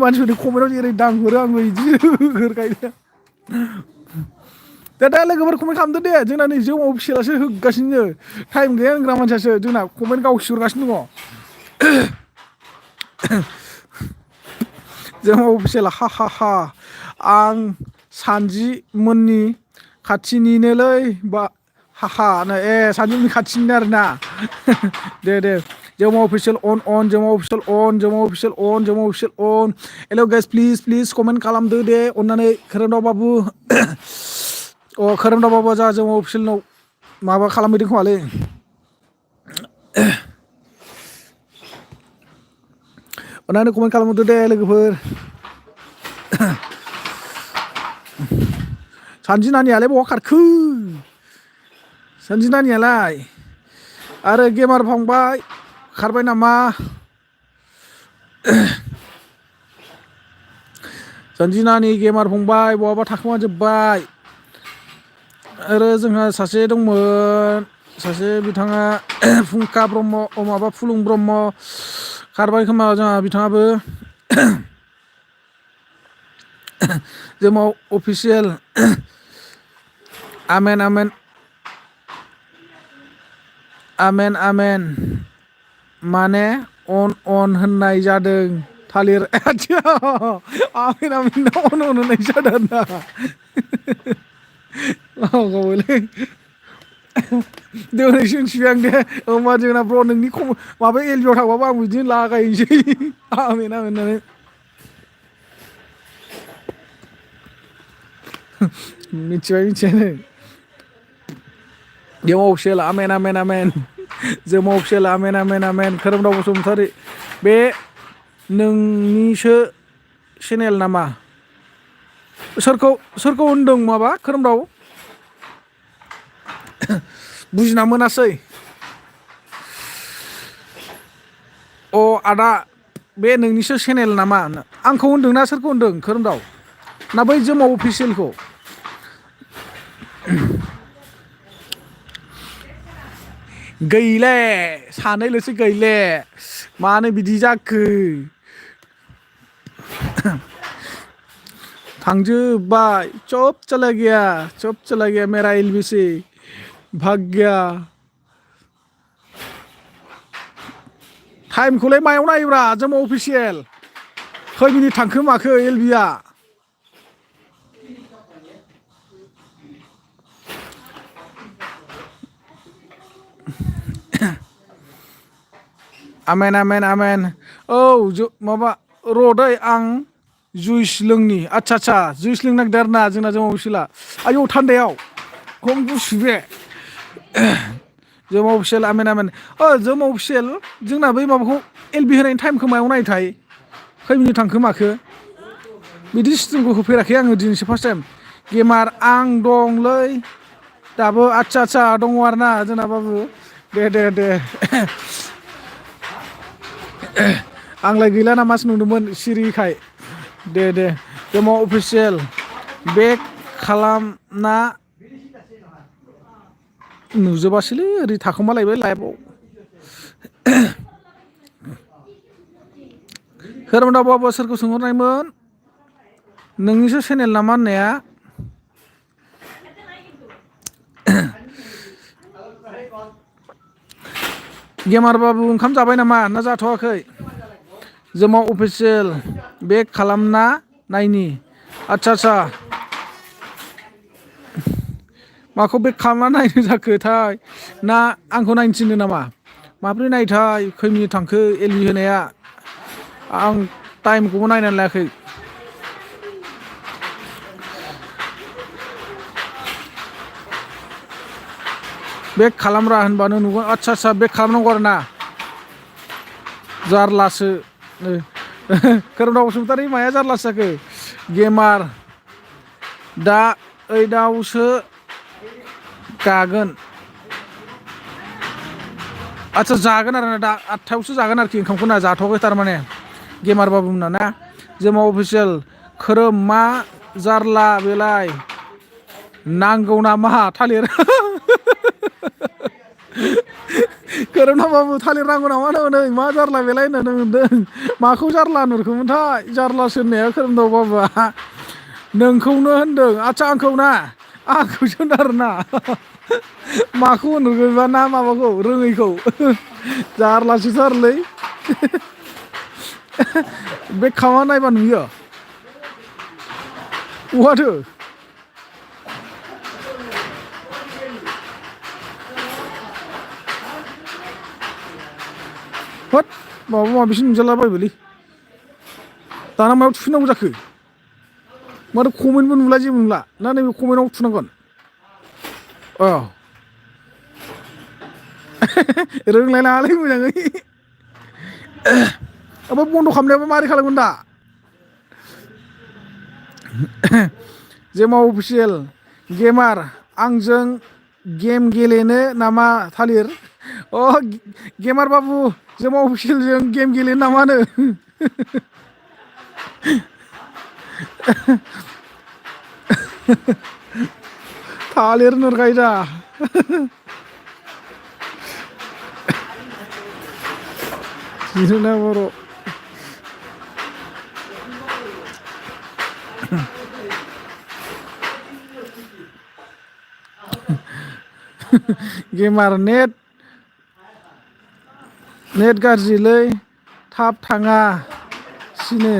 मानसिफोरनि कमेन्टआव जेरै दांहरो आंबो बिदि हरखायो दा लोगोफोर कमेन्ट खालामदो दे जोंना नै जोमा अफिसियेलासो होगासिनो टाइम गैया होनग्रा मानसियासो जोंना कमेन्ट गावसि हरगासिनो दङ जोमा अफिसियेला हा आं सानजि मोननि खाथिनिनोलै बा हा सानजिमोननि खाथिनिनो आरोना दे Joma official on Joma official on hello guys please comment खालामदो दे अननानै खोरोमदाव बाबु खोरोमदाव बाबुआ जा जोमा अफिसियेलनाव माबा खालामहैदों खोमालै अननानै कमेन्ट खालामहरदो दे लोगोफोर सानजि नानियालाय बहा खारखो सानजि नानियालाय आरो गेमार फंबाय खारबाय नामा जानजिनानि गेमार फंबाय बहाबा थाखोमाजोब्बाय आरो जोंहा सासे दंमोन सासे बिथाङा फुंखा ब्रह्म माबा फुलुं ब्रह्म खारबाय खोमा जोंहा बिथाङाबो जोमाव अफिसियेल आमेन आमेन आमेन आमेन माने अन होननाय जादों थालिर आमेन आमेन अन होननाय जादों ना गावलै दिनैसो मिथिबाय आं दे होमबा जोंना ब्र नोंनि माबा एलबियाव थांबाबो आं बिदिनो लागायनोसै आमेन आमेन होननानै मिथिबाय जोमाव अफिसियेल आमेन आमेन आमेन जोमाव अफिसियेल आमेन आमेन आमेन खोरोमदाव बसुमतारी बे नोंनिसो चेनेल नामा सोरखौ होनदों माबा खोरोमदाव बुजिना मोनासै अ आदा बे नोंनिसो चेनेल नामा आंखौ होनदोंना सोरखौ होनदों खोरोमदाव ना बै जोमाव अफिसियेलखौ गैले सानैल'सो गैले मानो बिदि जाखो थांजोब्बाय चुप चला गया मेरा एलबिसी भाग गया टाइमखौलाय मायाव नायोब्रा जोमा अफिसियेल खै मिनिट थांखो माखो एलबिया आमेन आमेन आमेन औ माबा र'दै आं जुइस लोंनि आच्छा जुइस लोंनो नागिरदों आरो ना जोंना जोमा अफिसियेला आयौ थान्दायाव खम गुसु बे जोमा अफिसियेल आमेन आमेन जोमा अफिसियेल जोंना बै माबाखौ एलबि होनायनि टाइमखौ मायाव नायोथाय खै मिनिट थांखो माखो बिदि सिस्टेमखौ होफेराखै आङो दिनैसो फार्स्ट टाइम गेमार आं दंलै दाबो आच्छा दङ आरो ना जोंना बाबु दे आंलाय गैला नामासो नुदोंमोन सिरिखाय दे जोमा अफिसियेल बेक खालामना नुजोबासैलै ओरै थाखोमालायबाय लाइभआव खोरोमदाव बाबु सोरखौ सोंहरनायमोन नोंनिसो चेनेल नामा होननाया गेमार बाबु ओंखाम जाबाय नामा ना जाथ'वाखै जोमा अफिसियेल बेक खालामना नायनि आच्छा माखौ बेक खालामना नायनो जाखोथाय ना आंखौ नायनो थिनदों नामा माब्रै नायथाय खै मिनिट थांखो एलबि होनाया आं टाइमखौबो नायनानै लायाखै बेक खालामरा होनबानो नुगोन आच्छा बेक खालामनांगौ आरो ना जारलासो खोरोमदाव बसुमतारी माया जारलासो जाखो गेमार दा ओइदावसो गागोन आच्छा जागोन आरो ना दा 8थायावसो जागोन आरोखि ओंखामखौ ना जाथ'वाखै थारमाने गेमार बाबु मोना ना जोमा अफिसियेल खोरोम मा जारला बेलाय नांगौ नामा थालिर खोरोमदाव बाबु थालिर नांगौ नामा नै मा जारला बेलाय होननानै मोनदों माखौ जारला नुरखोमोनथाय जारलासो होननाया खोरोमदाव बाबुआ नोंखौनो होनदों आच्छा आंखौसो होनदों आरो ना माखौ होनहरगोनबा ना माबाखौ रोङैखौ जारलासोथारलै बे खालामना नायबा नुयो बहाथो होद माबा माबिसो नुजालाबायबायलै दाना मायाव थुफिननांगौ जाखो माथो कमेन्टबो नुला जेबो नुला ना नैबे कमेन्टआव थुनांगोन रोंलायलाङालै मोजाङै ओमफ्राय बन्द' खालामनायाबो मारै खालामगोन दा जेमा अफिसियेल गेमार आंजों गेम गेलेनो नामा थालिर अ गेमार बाबु जों अफिसियेलजों गेम गेलेनो नामानो थालिर नुरगायदा जिरोना बर' गेमार नेट गाज्रिलै थाब थाङा सिनो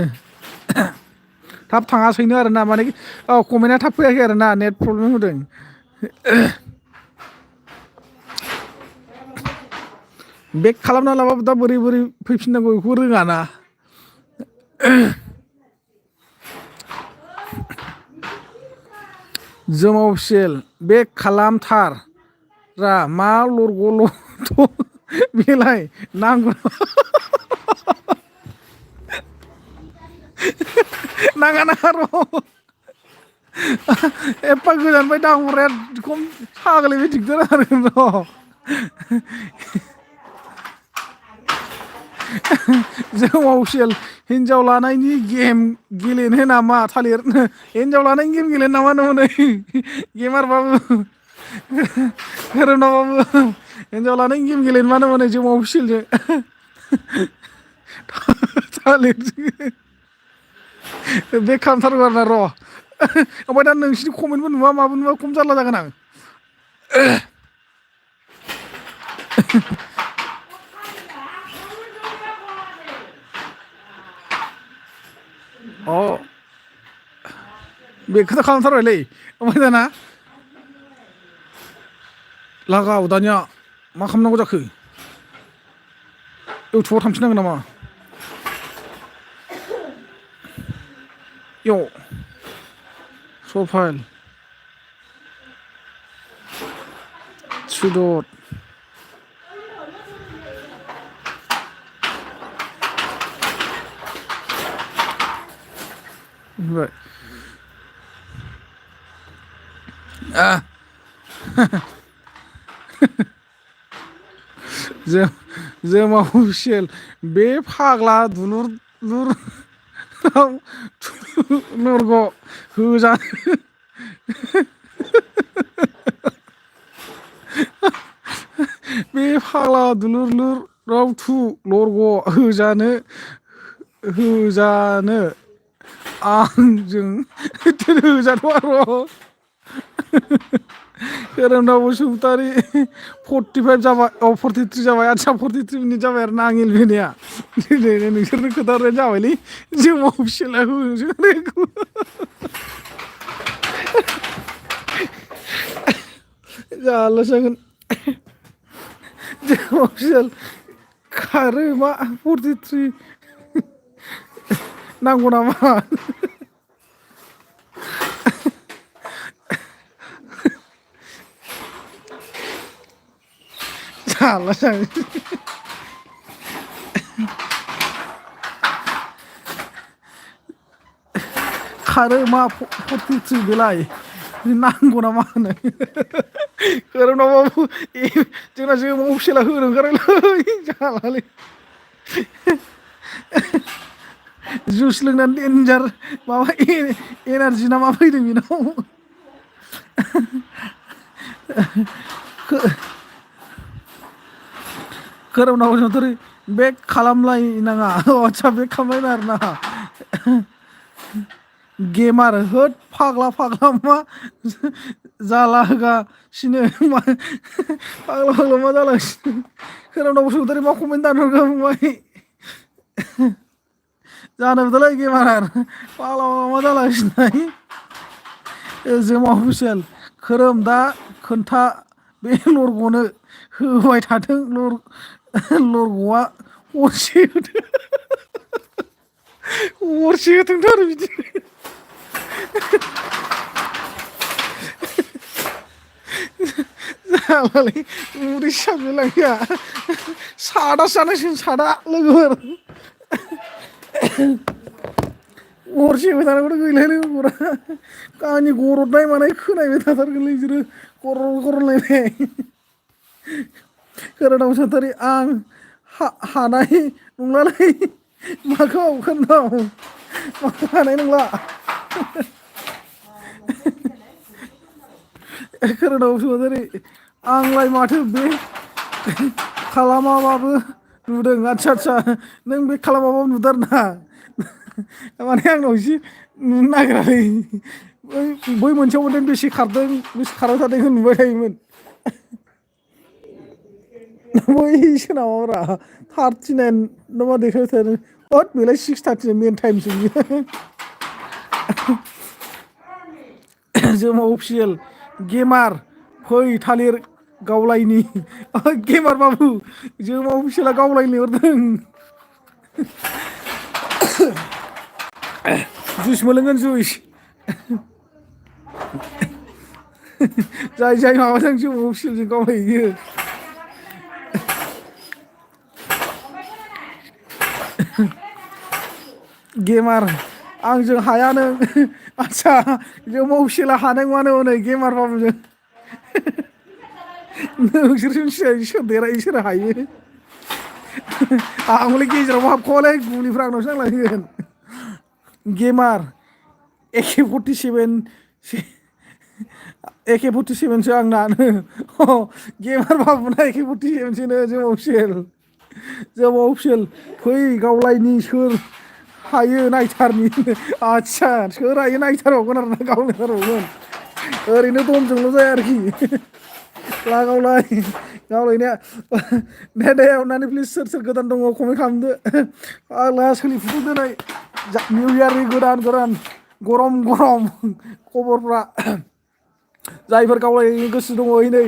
थाब थाङासैनो आरोना माने औ कमेन्टआ थाब फैयाखै आरोना नेट प्रब्लेम होदों बेक खालामना लाबाबो दा बोरै फैफिननांगौ बेखौ रोङाना जों अफिसियेल बेक खालामथार रा मा लरग' बेलाय नांगौ नाङा र' एफा गोजाननिफ्राय दांहरनाया खम सागलायबाय दिगदार आरो र' जों अफिसियेल हिन्जाव लानायनि गेम गेलेनो नामा थालिर हिन्जाव लानायनि गेम गेलेनो नामा नै गेमार बाबु गोरोबना बाबु हिन्जाव लानायनि गेम गेलेनो मा नै जों अफिसियेलजों थालिर बे खालामथारगौ आरोना र' ओमफ्राय दा नोंसिनि कमेन्टबो नुवा माबो नुवा खम जारला जागोन आं अ बेखौथ' खालामथारबायलै ओमफ्राय दाना लागाव दानिया मा खालामनांगौ जाखो इउटुबाव थांफिननांगोन नामा इयाव श' फाइल थ्रि डट होनबाय जों अफिसियेल बे फाग्ला दुलुर लरग' होजानो बे फाग्ला दुलुर रावथु लरग' होजानो आंजों होजाथ' र' खोरोमदाव बसुमतारी 45 जाबाय 43 जाबाय आदसा 43 मिनिट जाबाय आरो ना आं एलबिनाया दिनै नोंसोरनो खोन्थाहरनाय जाबायलै जों अफिसियेला होजोबनायखौ जारला जागोन जों अफिसियेल खारो मा 43 नांगौ नामा जारला जागोन खारो मा 43 बेलाय नांगौ नामा होनो खोरोमदावबाबु जोंना जों अफिसियेला होनो ओंखारबायलै जालालै जुइस लोंनानै डेन्जार माबा एनार्जि ना मा फैदों बेनाव खोरोमदाव बसुमतारी बेक खालामलायनाङा आदसा बेक खालामलायना आरोना गेमार होद फाग्ला मा जाला होगासिनो फाग्ला मा जालागासिनो खोरोमदाव बसुमतारी मा कमेन्ट दानहरगोन फंबाय जानोबोथ'लै गेमार फाग्ला मा जालागासिनो जों अफिसियेल खोरोम दा खोन्था बे लरग'नो होबाय थाथों लरग'आ हरसे होथोंथ' आरो बिदि जालालै उदै साब्रलांया सादा जानांसिगोन सादा लोगोफोर हरसे होबाय थानांगौथ' गैलाय लोगोफोरा गावनि गरदनाय मानाय खोनायबाय थाथारगोनलै बिसोरो गरलायनाय खोरोमदाव बसुमतारी आं हानाय नंलालै माखौ खोरोमदाव माखौ हानाय नंला खोरोमदाव बसुमतारी आंलाय माथो बे खालामाबाबो नुदों आदसा आदसा नों बे खालामाबाबो नुदों आरो ना माने आंनाव एसे नुनो नागिरालै बै मोनसेयाव मोनदों बेसे खारदों बेसे खारबाय थादों नुबाय थायोमोन बै सोनाबाब्रा 39 नामा देखायबाय थादों हद बेलाय 6:30 मेन टाइमसो बियो जोमा अफिसियेल गेमार फै थालिर गावलायनि गेमार बाबु जोमा अफिसियेला गावलायनो लिंहरदों जुइस मोनलोंगोन जुइस जाय जाय माबाजों जोमा अफिसियेलजों गावलायो गेमार आंजों हाया नों आदसा जोमा अफिसियेला हानाय नङा नो हनै गेमार बाबुजों नोंसोरसो मिथिबाय सोर देरहायो सोर हायो आंलाय गेजेरावबो हाबखोमालाय गुलिफ्रा आंनावसो नांलायगोन गेमार AK-47 सो आंना गेमार बाबुना AK-47 सोनो जोमा अफिसियेल फै गावलायनि सोर हायो नायथारनि आदसा सोर हायो नायथारबावगोन आरोना गावलायथारबावगोन ओरैनो दमजोंल' जाया आरोखि ला गावलायनाया दे अननानै प्लिज सोर सोर गोदान दङ कमेन्ट खालामदो आंला सोलिफुदों दिनै निउ इयारनि गोदान गरम खबरफ्रा जायफोर गावलायनो गोसो दङ नै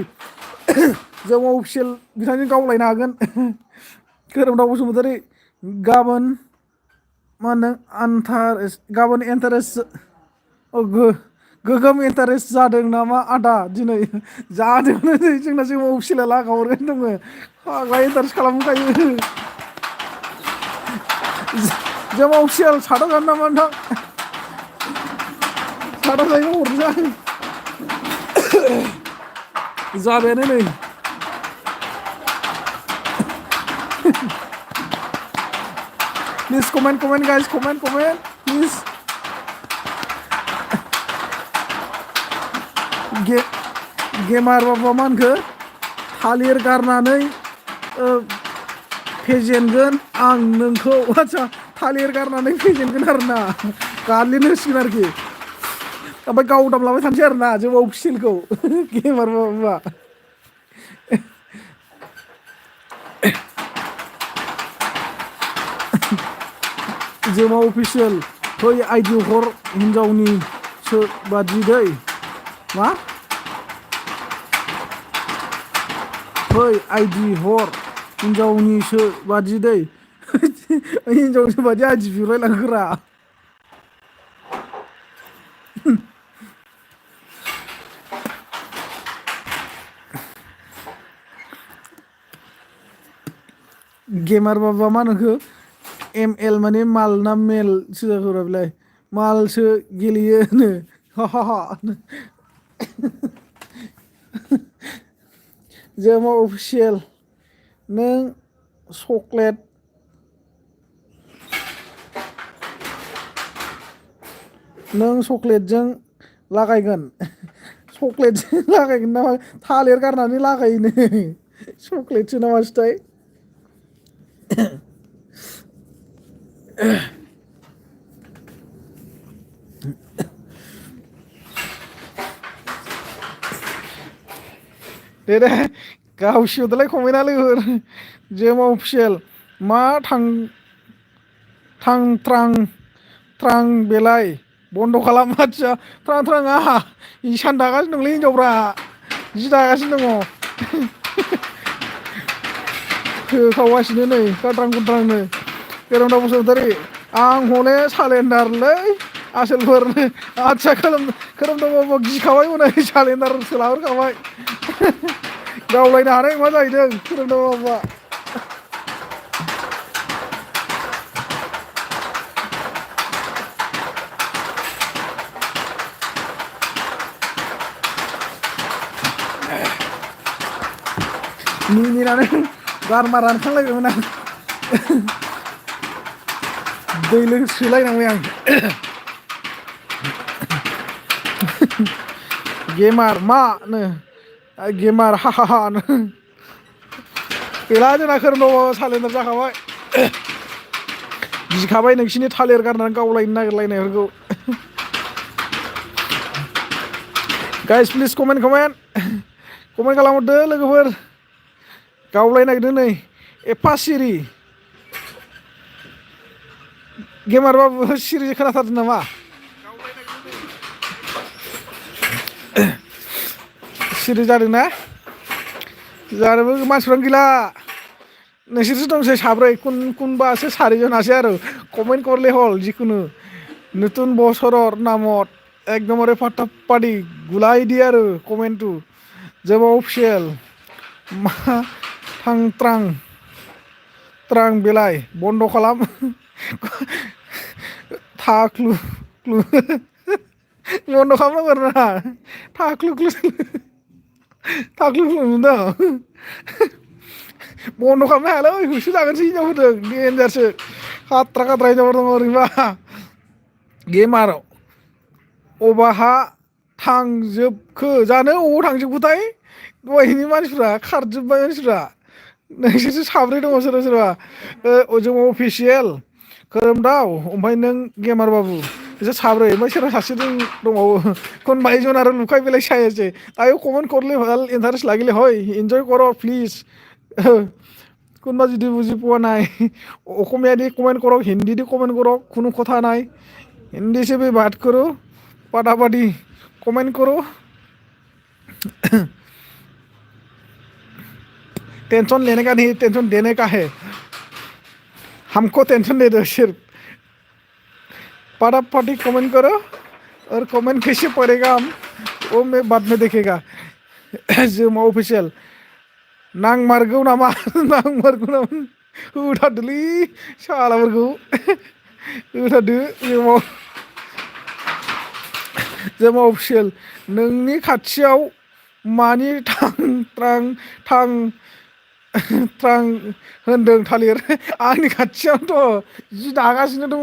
जोमा अफिसियेल बिथांजों गावलायनो हागोन खोरोमदाव बसुमतारी गाबोन मा होनदों गाबोन इन्टारेस्ट गोगोम इन्टारेस्ट जादों नामा आदा दिनै जादोंनो जोंना जोमा अफिसियेला लागाहरगासिनो दङ फाग्ला इन्टारेस्ट खालामखायो जोमा अफिसियेल सादा जानो नामा नोंथां सादा जायो हरनोसै जाबायानो नै please comment guys comment please gamer बाबा मा होनखो थालिर गारनानै फेजेनगोन आं नोंखौ आदसा थालिर गारनानै फेजेनगोन आरोना गालिन होसिगोन आरोखि ओमफ्राय गावदामलाबाय थानोसै आरोना जोमा अफिसियेलखौ गेमार बाबा जोमा अफिसियेल फै आइडि हर हिनजावनि सो बादि दै मा फै आइडि हर हिनजावनिसो बादि दै हिनजावनिसो बादि आइडि बिहरलायलांगोरा गेमार बाबा मा होनखो ML माने माल ना मेल सोजाखोरा बेलाय मालसो गेलेयो जोमा अफिसियेल नों चक्लेटजों लागायगोन चक्लेटजों लागायगोन नामा थालिर गारनानै लागायनो चक्लेटसो नामासोथाय दे गावसियोदोलाय कमेन्टआ लोगोफोर जोमा अफिसियेल मा ट्रां बेलाय बन्द' खालाम आदसा ट्राङा इसान दागासिनो दंलै हिनजावफ्रा जि दागासिनो दङ होखावगासिनो नै गाद्रां गुद्रांनो खोरोमदाव बसुमतारी आं हले सालेन्डारलै आसोलफोर आदसा खोरोमदाव बाबा गिखाबाय हनै सालेन्डारसो लाहरखाबाय गावलायनो हानाय मा जाहैदों खोरोमदाव बाबा मिनिनानै गारमा रानखांलायबायमोन आं दै लोंसोलायनांबाय आं गेमार मानो गेमार हा हा हा गैला जोंना खोरोमदाव सालेन्दार जाखाबाय गिखाबाय नोंसिनि थालिर गारनानै गावलायनो नागिरलायनायफोरखौ गाइस प्लिज कमेन्ट खालामहरदो लोगोफोर गावलायनो नागिरदों नै एफा सिरि गेमारबाबो सिरि खोनाथारदों नामा सिरि जादों ना जानोबो मानसिफ्रानो गैला नोंसोरसो दंसै साब्रै कुनबासो सारिजन আছে आरो कमेन्ट करले हल जिखुनु नতুन বছৰৰ নামত एकदमबारे फाटाफाटि गुलाय दि आरो कमेन्टु जोबा अफिसियेल मा थां त्रां बेलाय बन्द खालाम थाख्लु बन्द खालामनांगौ आरोना थाख्लु नुदों बन्द खालामनो हायालै होसो जागोनसो हिनजावफोरजों देन्जारसो खाट्रा हिनजावफोर दङ ओरैबा गेमार अबाहा थांजोबखो जानो अबाव थांजोबखोथाय दहायनि मानसिफ्रा खारजोब्बाय मानसिफ्रा नोंसोरसो साब्रै दङ सोरबा जों अफिसियेल खोरोमदाव ओमफ्राय नों गेमार बाबु बिसोर साब्रै ओमफ्राय सोरबा सासे दंबावो कोनबा एकজন आरो लुकाই बेलाय চাইছে তাইও কমেন্ট করলে ভাল ইন্টারেস্ট লাগিলে হয় এনজয় করো প্লিজ কোনবা যদি বুজি পোৱা নাই অসমীয়া দি কমেন্ট কৰক হিন্দী দি কমেন্ট কৰক কোনো কথা নাই हिंदी से भी बात करो पटापटी कमेंट करो टेंशन लेने का नहीं टेंशन देने का है हमको टेंशन दे दो सिर्फ पटापटी कमेंट करो और कमेंट कैसे पड़ेगा हम वो मैं बाद में देखेगा जोमा ऑफिशियल नांग मारगौ नामा उठादोलै सालाफोरखौ उठादो जोमा अफिसियेल नोंनि खाथियाव मानि थां होनदों थालिर आंनि खाथियावथ' जि दागासिनो दङ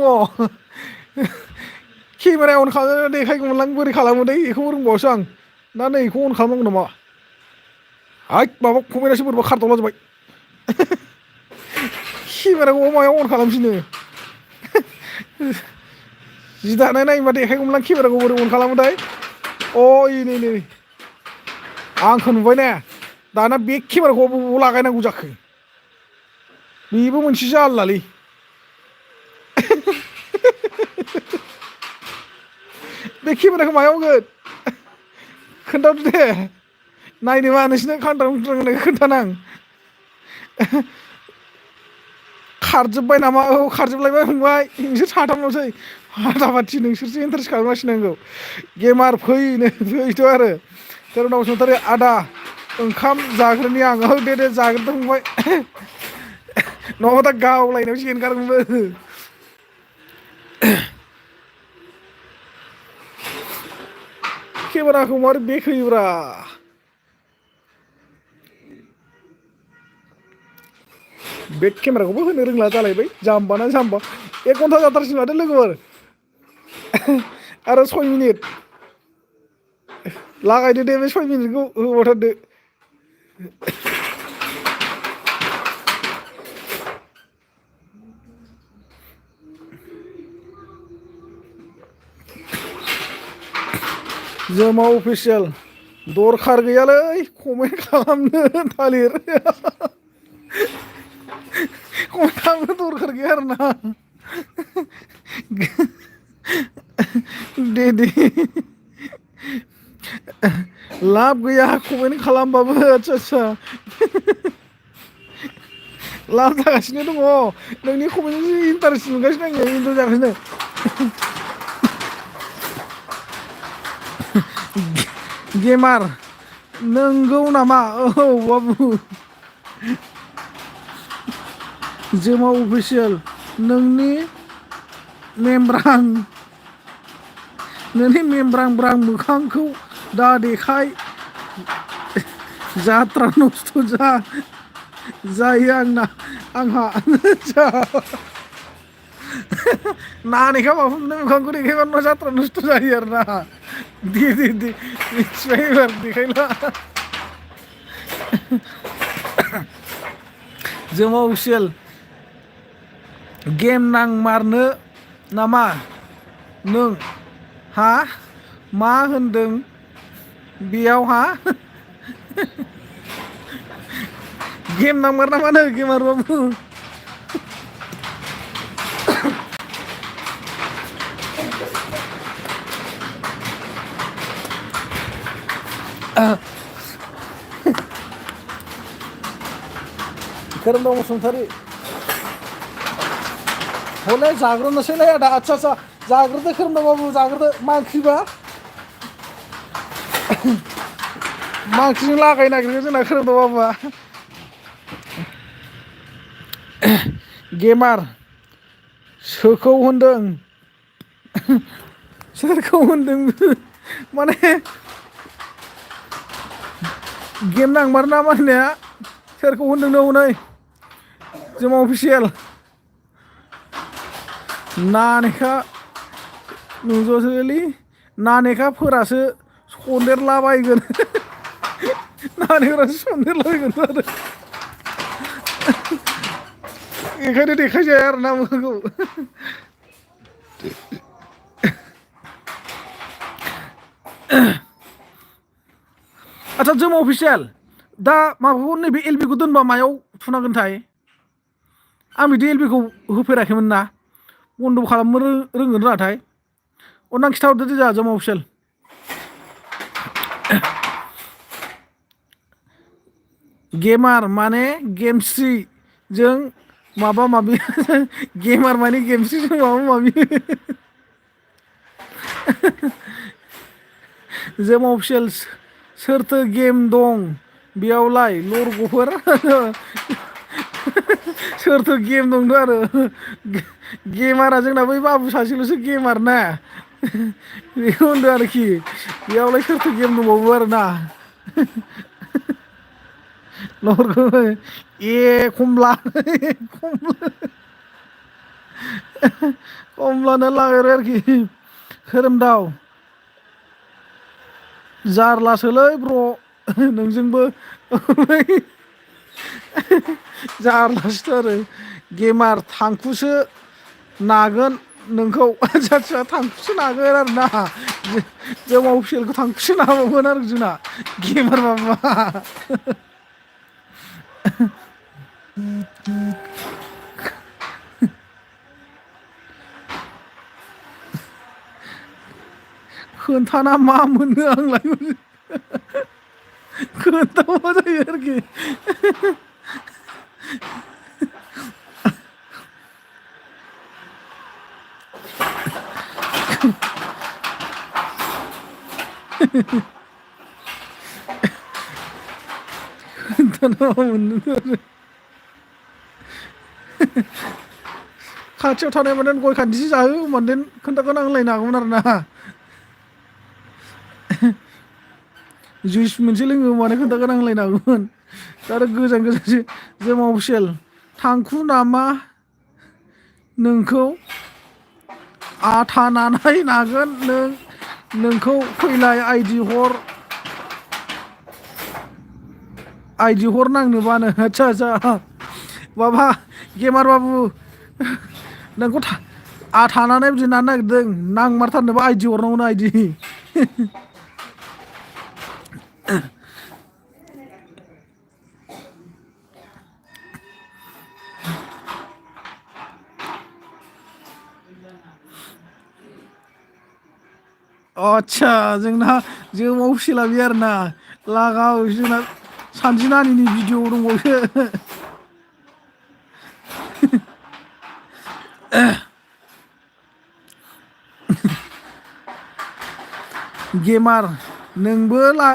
केमेरा अन खालामनानै देखायगौमोनलां बोरै खालामो दै बेखौ रोंबावसो आं दा नै बेखौ अन खालामनांगौ नामा हाय माबा कमेन्टआसो बोरैबा खारदावला जोब्बाय केमेराखौ मायाव अन खालामफिनो जि दानाय नायोबा देखायगौमोनलां केमेराखौ बोरै अन खालामोथाय नै आंखौ नुबाय ने दाना बे केमेराखौ बबाव लागायनांगौ जाखो बेबो मोनसे जाल्लालै बे केमेराखौ मायाव होगोन खोन्थादो दे नायनोबा नोंसिनो खान्थां खोन्थानां खारजोब्बाय नामा औ खारजोबलायबाय फंबाय नोंसोर साथामल'सै फाटाफाटि नोंसोरसो इन्टारेस्ट खालामगासिनो आंखौ गेमार फैथ' आरो खोरोमदाव बसुमतारी आदा ओंखाम जाग्रोनि आं औ दे जाग्रोदो फंबाय नङाबा दा गावलायनायावसो एंगारगोनबो केमेराखौ मारै बेक होयोब्रा बेक केमेराखौबो होनो रोंला जालायबाय जाम्बाना जाम्बा 1 घन्टा जाथारसिन माथो लोगोफोर आरो 6 मिनिट लागायदो दे बे 6 मिनिटखौ होबावथारदो जोमा अफिसियेल दरखार गैयालै कमेन्ट खालामनो थालिर कमेन्ट खालामनो दरखार गैया आरोना दे लाब गैया कमेन्ट खालामबाबो आच्छा लाब जागासिनो दङ नोंनि कमेन्टजोंसो इन्टारेस्ट मोनगासिनो आङो इन्जय जागासिनो गेमार नंगौ नामा औ बाबु जोमा अफिसियेल नोंनि मेमब्रां मोखांखौ दा देखाय जात्रा नस्थ' जा जायो आंहा नानिखा माफुमनो मोखांखौ देखायबा जात्रा नस्थ' जायो आरो ना दे मिथिबाय एबार देखायला जोमा अफिसियेल गेम नांमारनो नामा नों हा मा होनदों बेयाव हा गेम नांमार नामानो गेमारबाबो खोरोमदाव बसुमतारी हले जाग्रोनोसैलाय आदा आच्छा जाग्रोदो खोरोमदाव बाबु जाग्रोदो मा ओंख्रिबा मा ओंख्रिजों लागायनो नागिरदों जोंना खोरोमदाव बाबुआ गेमार सोरखौ होनदों सोरखौ होनदों माने गेम नांमार नामा होननाया सोरखौ होनदों हनै जोमा अफिसियेल नानेखा नुज'सोलै नानेखाफोरासो सन्देरलाबायगोन नानेफोरासो सन्देरलाबायगोन आरो ओंखायनो देखायजाया आरो ना मोखांखौ आच्छा जोमा अफिसियेल दा माबाखौ नैबे एलबिखौ दोनबा मायाव थुनांगोनथाय आं बिदि एलबिखौ होफेराखैमोन ना बन्द' खालामनो रोंगोन रोङाथाय अननानै खिथाहरदो दे जोंहा जोमा अफिसियेल गेमार माने गेमस्रिजों माबा माबि गेमार माने गेमस्रिजों माबा माबि जोमा अफिसियेल सोरथो गेम दं बेयावलाय लरग'फोर सोरथो गेम दंथ' आरो गेमारा जोंना बै बाबु सासेल'सो गेमार ना बेखौ होनदों आरोखि बेयावलाय सोरथो गेम दंबावो आरो ना लरग' ए खमला खमलानो लागायबाय आरोखि खोरोमदाव जारलासोलै ब्र' नोंजोंबो जारलासोथ' आरो गेमार थांखुसो नागोन नोंखौ आच्छा थांखुसो नागोन आरो ना जोमा अफिसियेलखौ थांखुसो नाबावगोन आरो जोंना गेमार माबा खोन्थाना मा मोनो आंलाय खोन्थाबा जायो आरोखि खोन्थाना मा मोनो आरो खाथियाव थानाय माने गय खान्दिसो जाहो माने खोन्थागोन आं होनलायनो हागौमोन आरो ना जुइस मोनसे लोङो माने खोन्थागोन आं होनलायनो हागौमोन आरो गोजान गोजानसो जोमा अफिसियेल थांखु नामा नोंखौ आथा नानाय नागोन नोंखौ फैलाय आइदि हर नांनोबानो आच्छा माबा गेमार बाबु नोंखौ आथा नानाय बिदि नानो नागिरदों नांमारथारनोबा आइदि हरनांगौनो आइदि आच्छा जोंना जोमा अफिसियेला बे आरो ना लागाव जोंना सानजि नानिनि भिडिअ दंबावसो गेमार नोंबो मा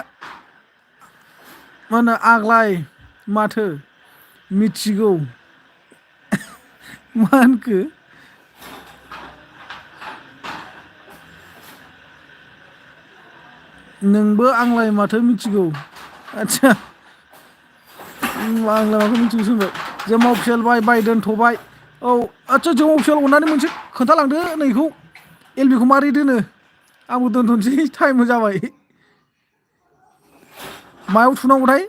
होनो आग्लाय माथो मिथिगौ मा होनखो नोंबो आंलाय माथो मिथिगौ आच्छा आंलाय माखौ मिथियो सोंबाय जों अफिसियेल बाय दोनथ'बाय औ आदसा जों अफिसियेल अननानै मोनसे खोन्थालांदो नैखौ एलबिखौ मारै दोनो आंबो दोनथ'नोसै टाइमबो जाबाय मायाव थुनांगौथाय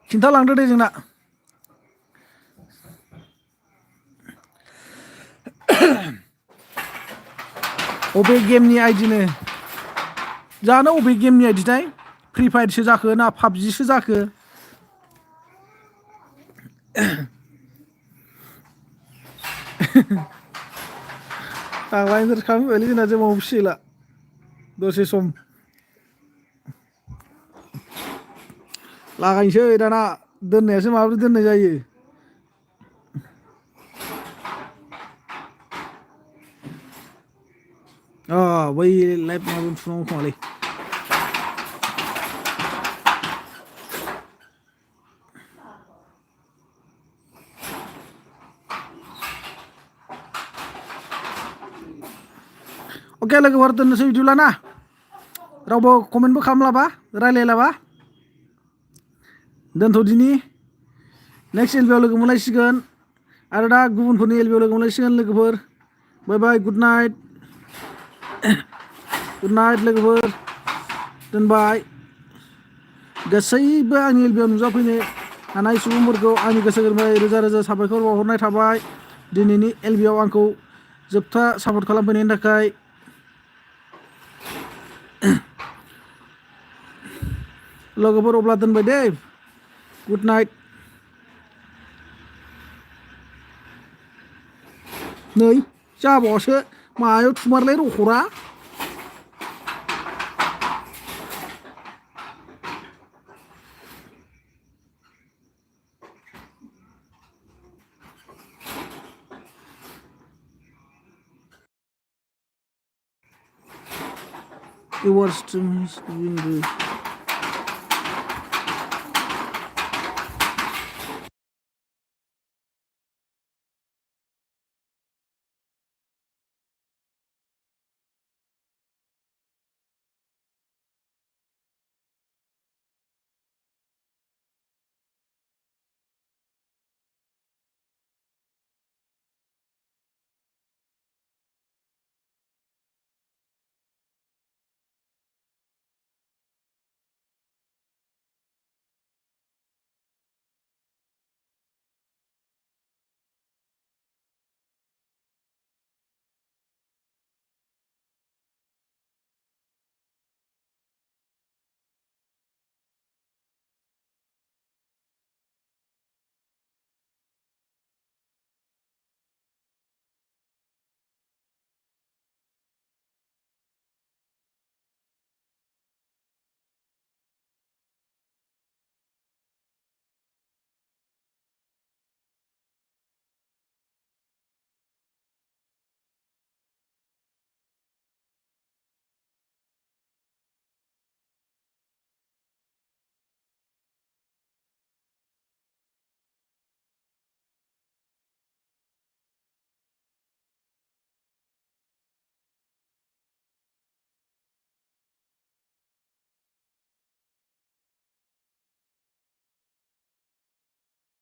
खिन्थालांदो दे जोंना अबे गेमनि आइडिनो जानो अबे गेमनि आइडिथाय फ्रि फायारसो जाखो ना पाबजिसो जाखो आंलाय इन्टारेस्ट खालामबायलै जोंना जों अफिसियेला दसे सम लागायनोसै दाना दोननायासो माबोरै दोननाय जायो बै लाइभ माबायाव थुनांगौ खोमालै अके लोगोफोर दोननोसै बिदिब्ला ना रावबो कमेन्टबो खालामलाबा रायलायलाबा दोनथ'दिनि नेक्स्ट एलबिआव लोगो मोनलायसिगोन आरो दा गुबुनफोरनि एलबिआव लोगो मोनलायसिगोन लोगोफोर बाय बाय गुड नाइट लोगोफोर दोनबाय गासैबो आंनि एलबिआव नुजाफैनो हानाय सुबुंफोरखौ आंनि गोसो गोरबोनिफ्राय रोजा रोजा साबायखर बावहरनाय थाबाय दिनैनि एलबिआव आंखौ जोबथा सापर्ट खालामफैनायनि थाखाय लोगोफोर अब्ला दोनबाय दे गुड नाइट नै जाबावासो मायाव थुमारलाय रखरा You watched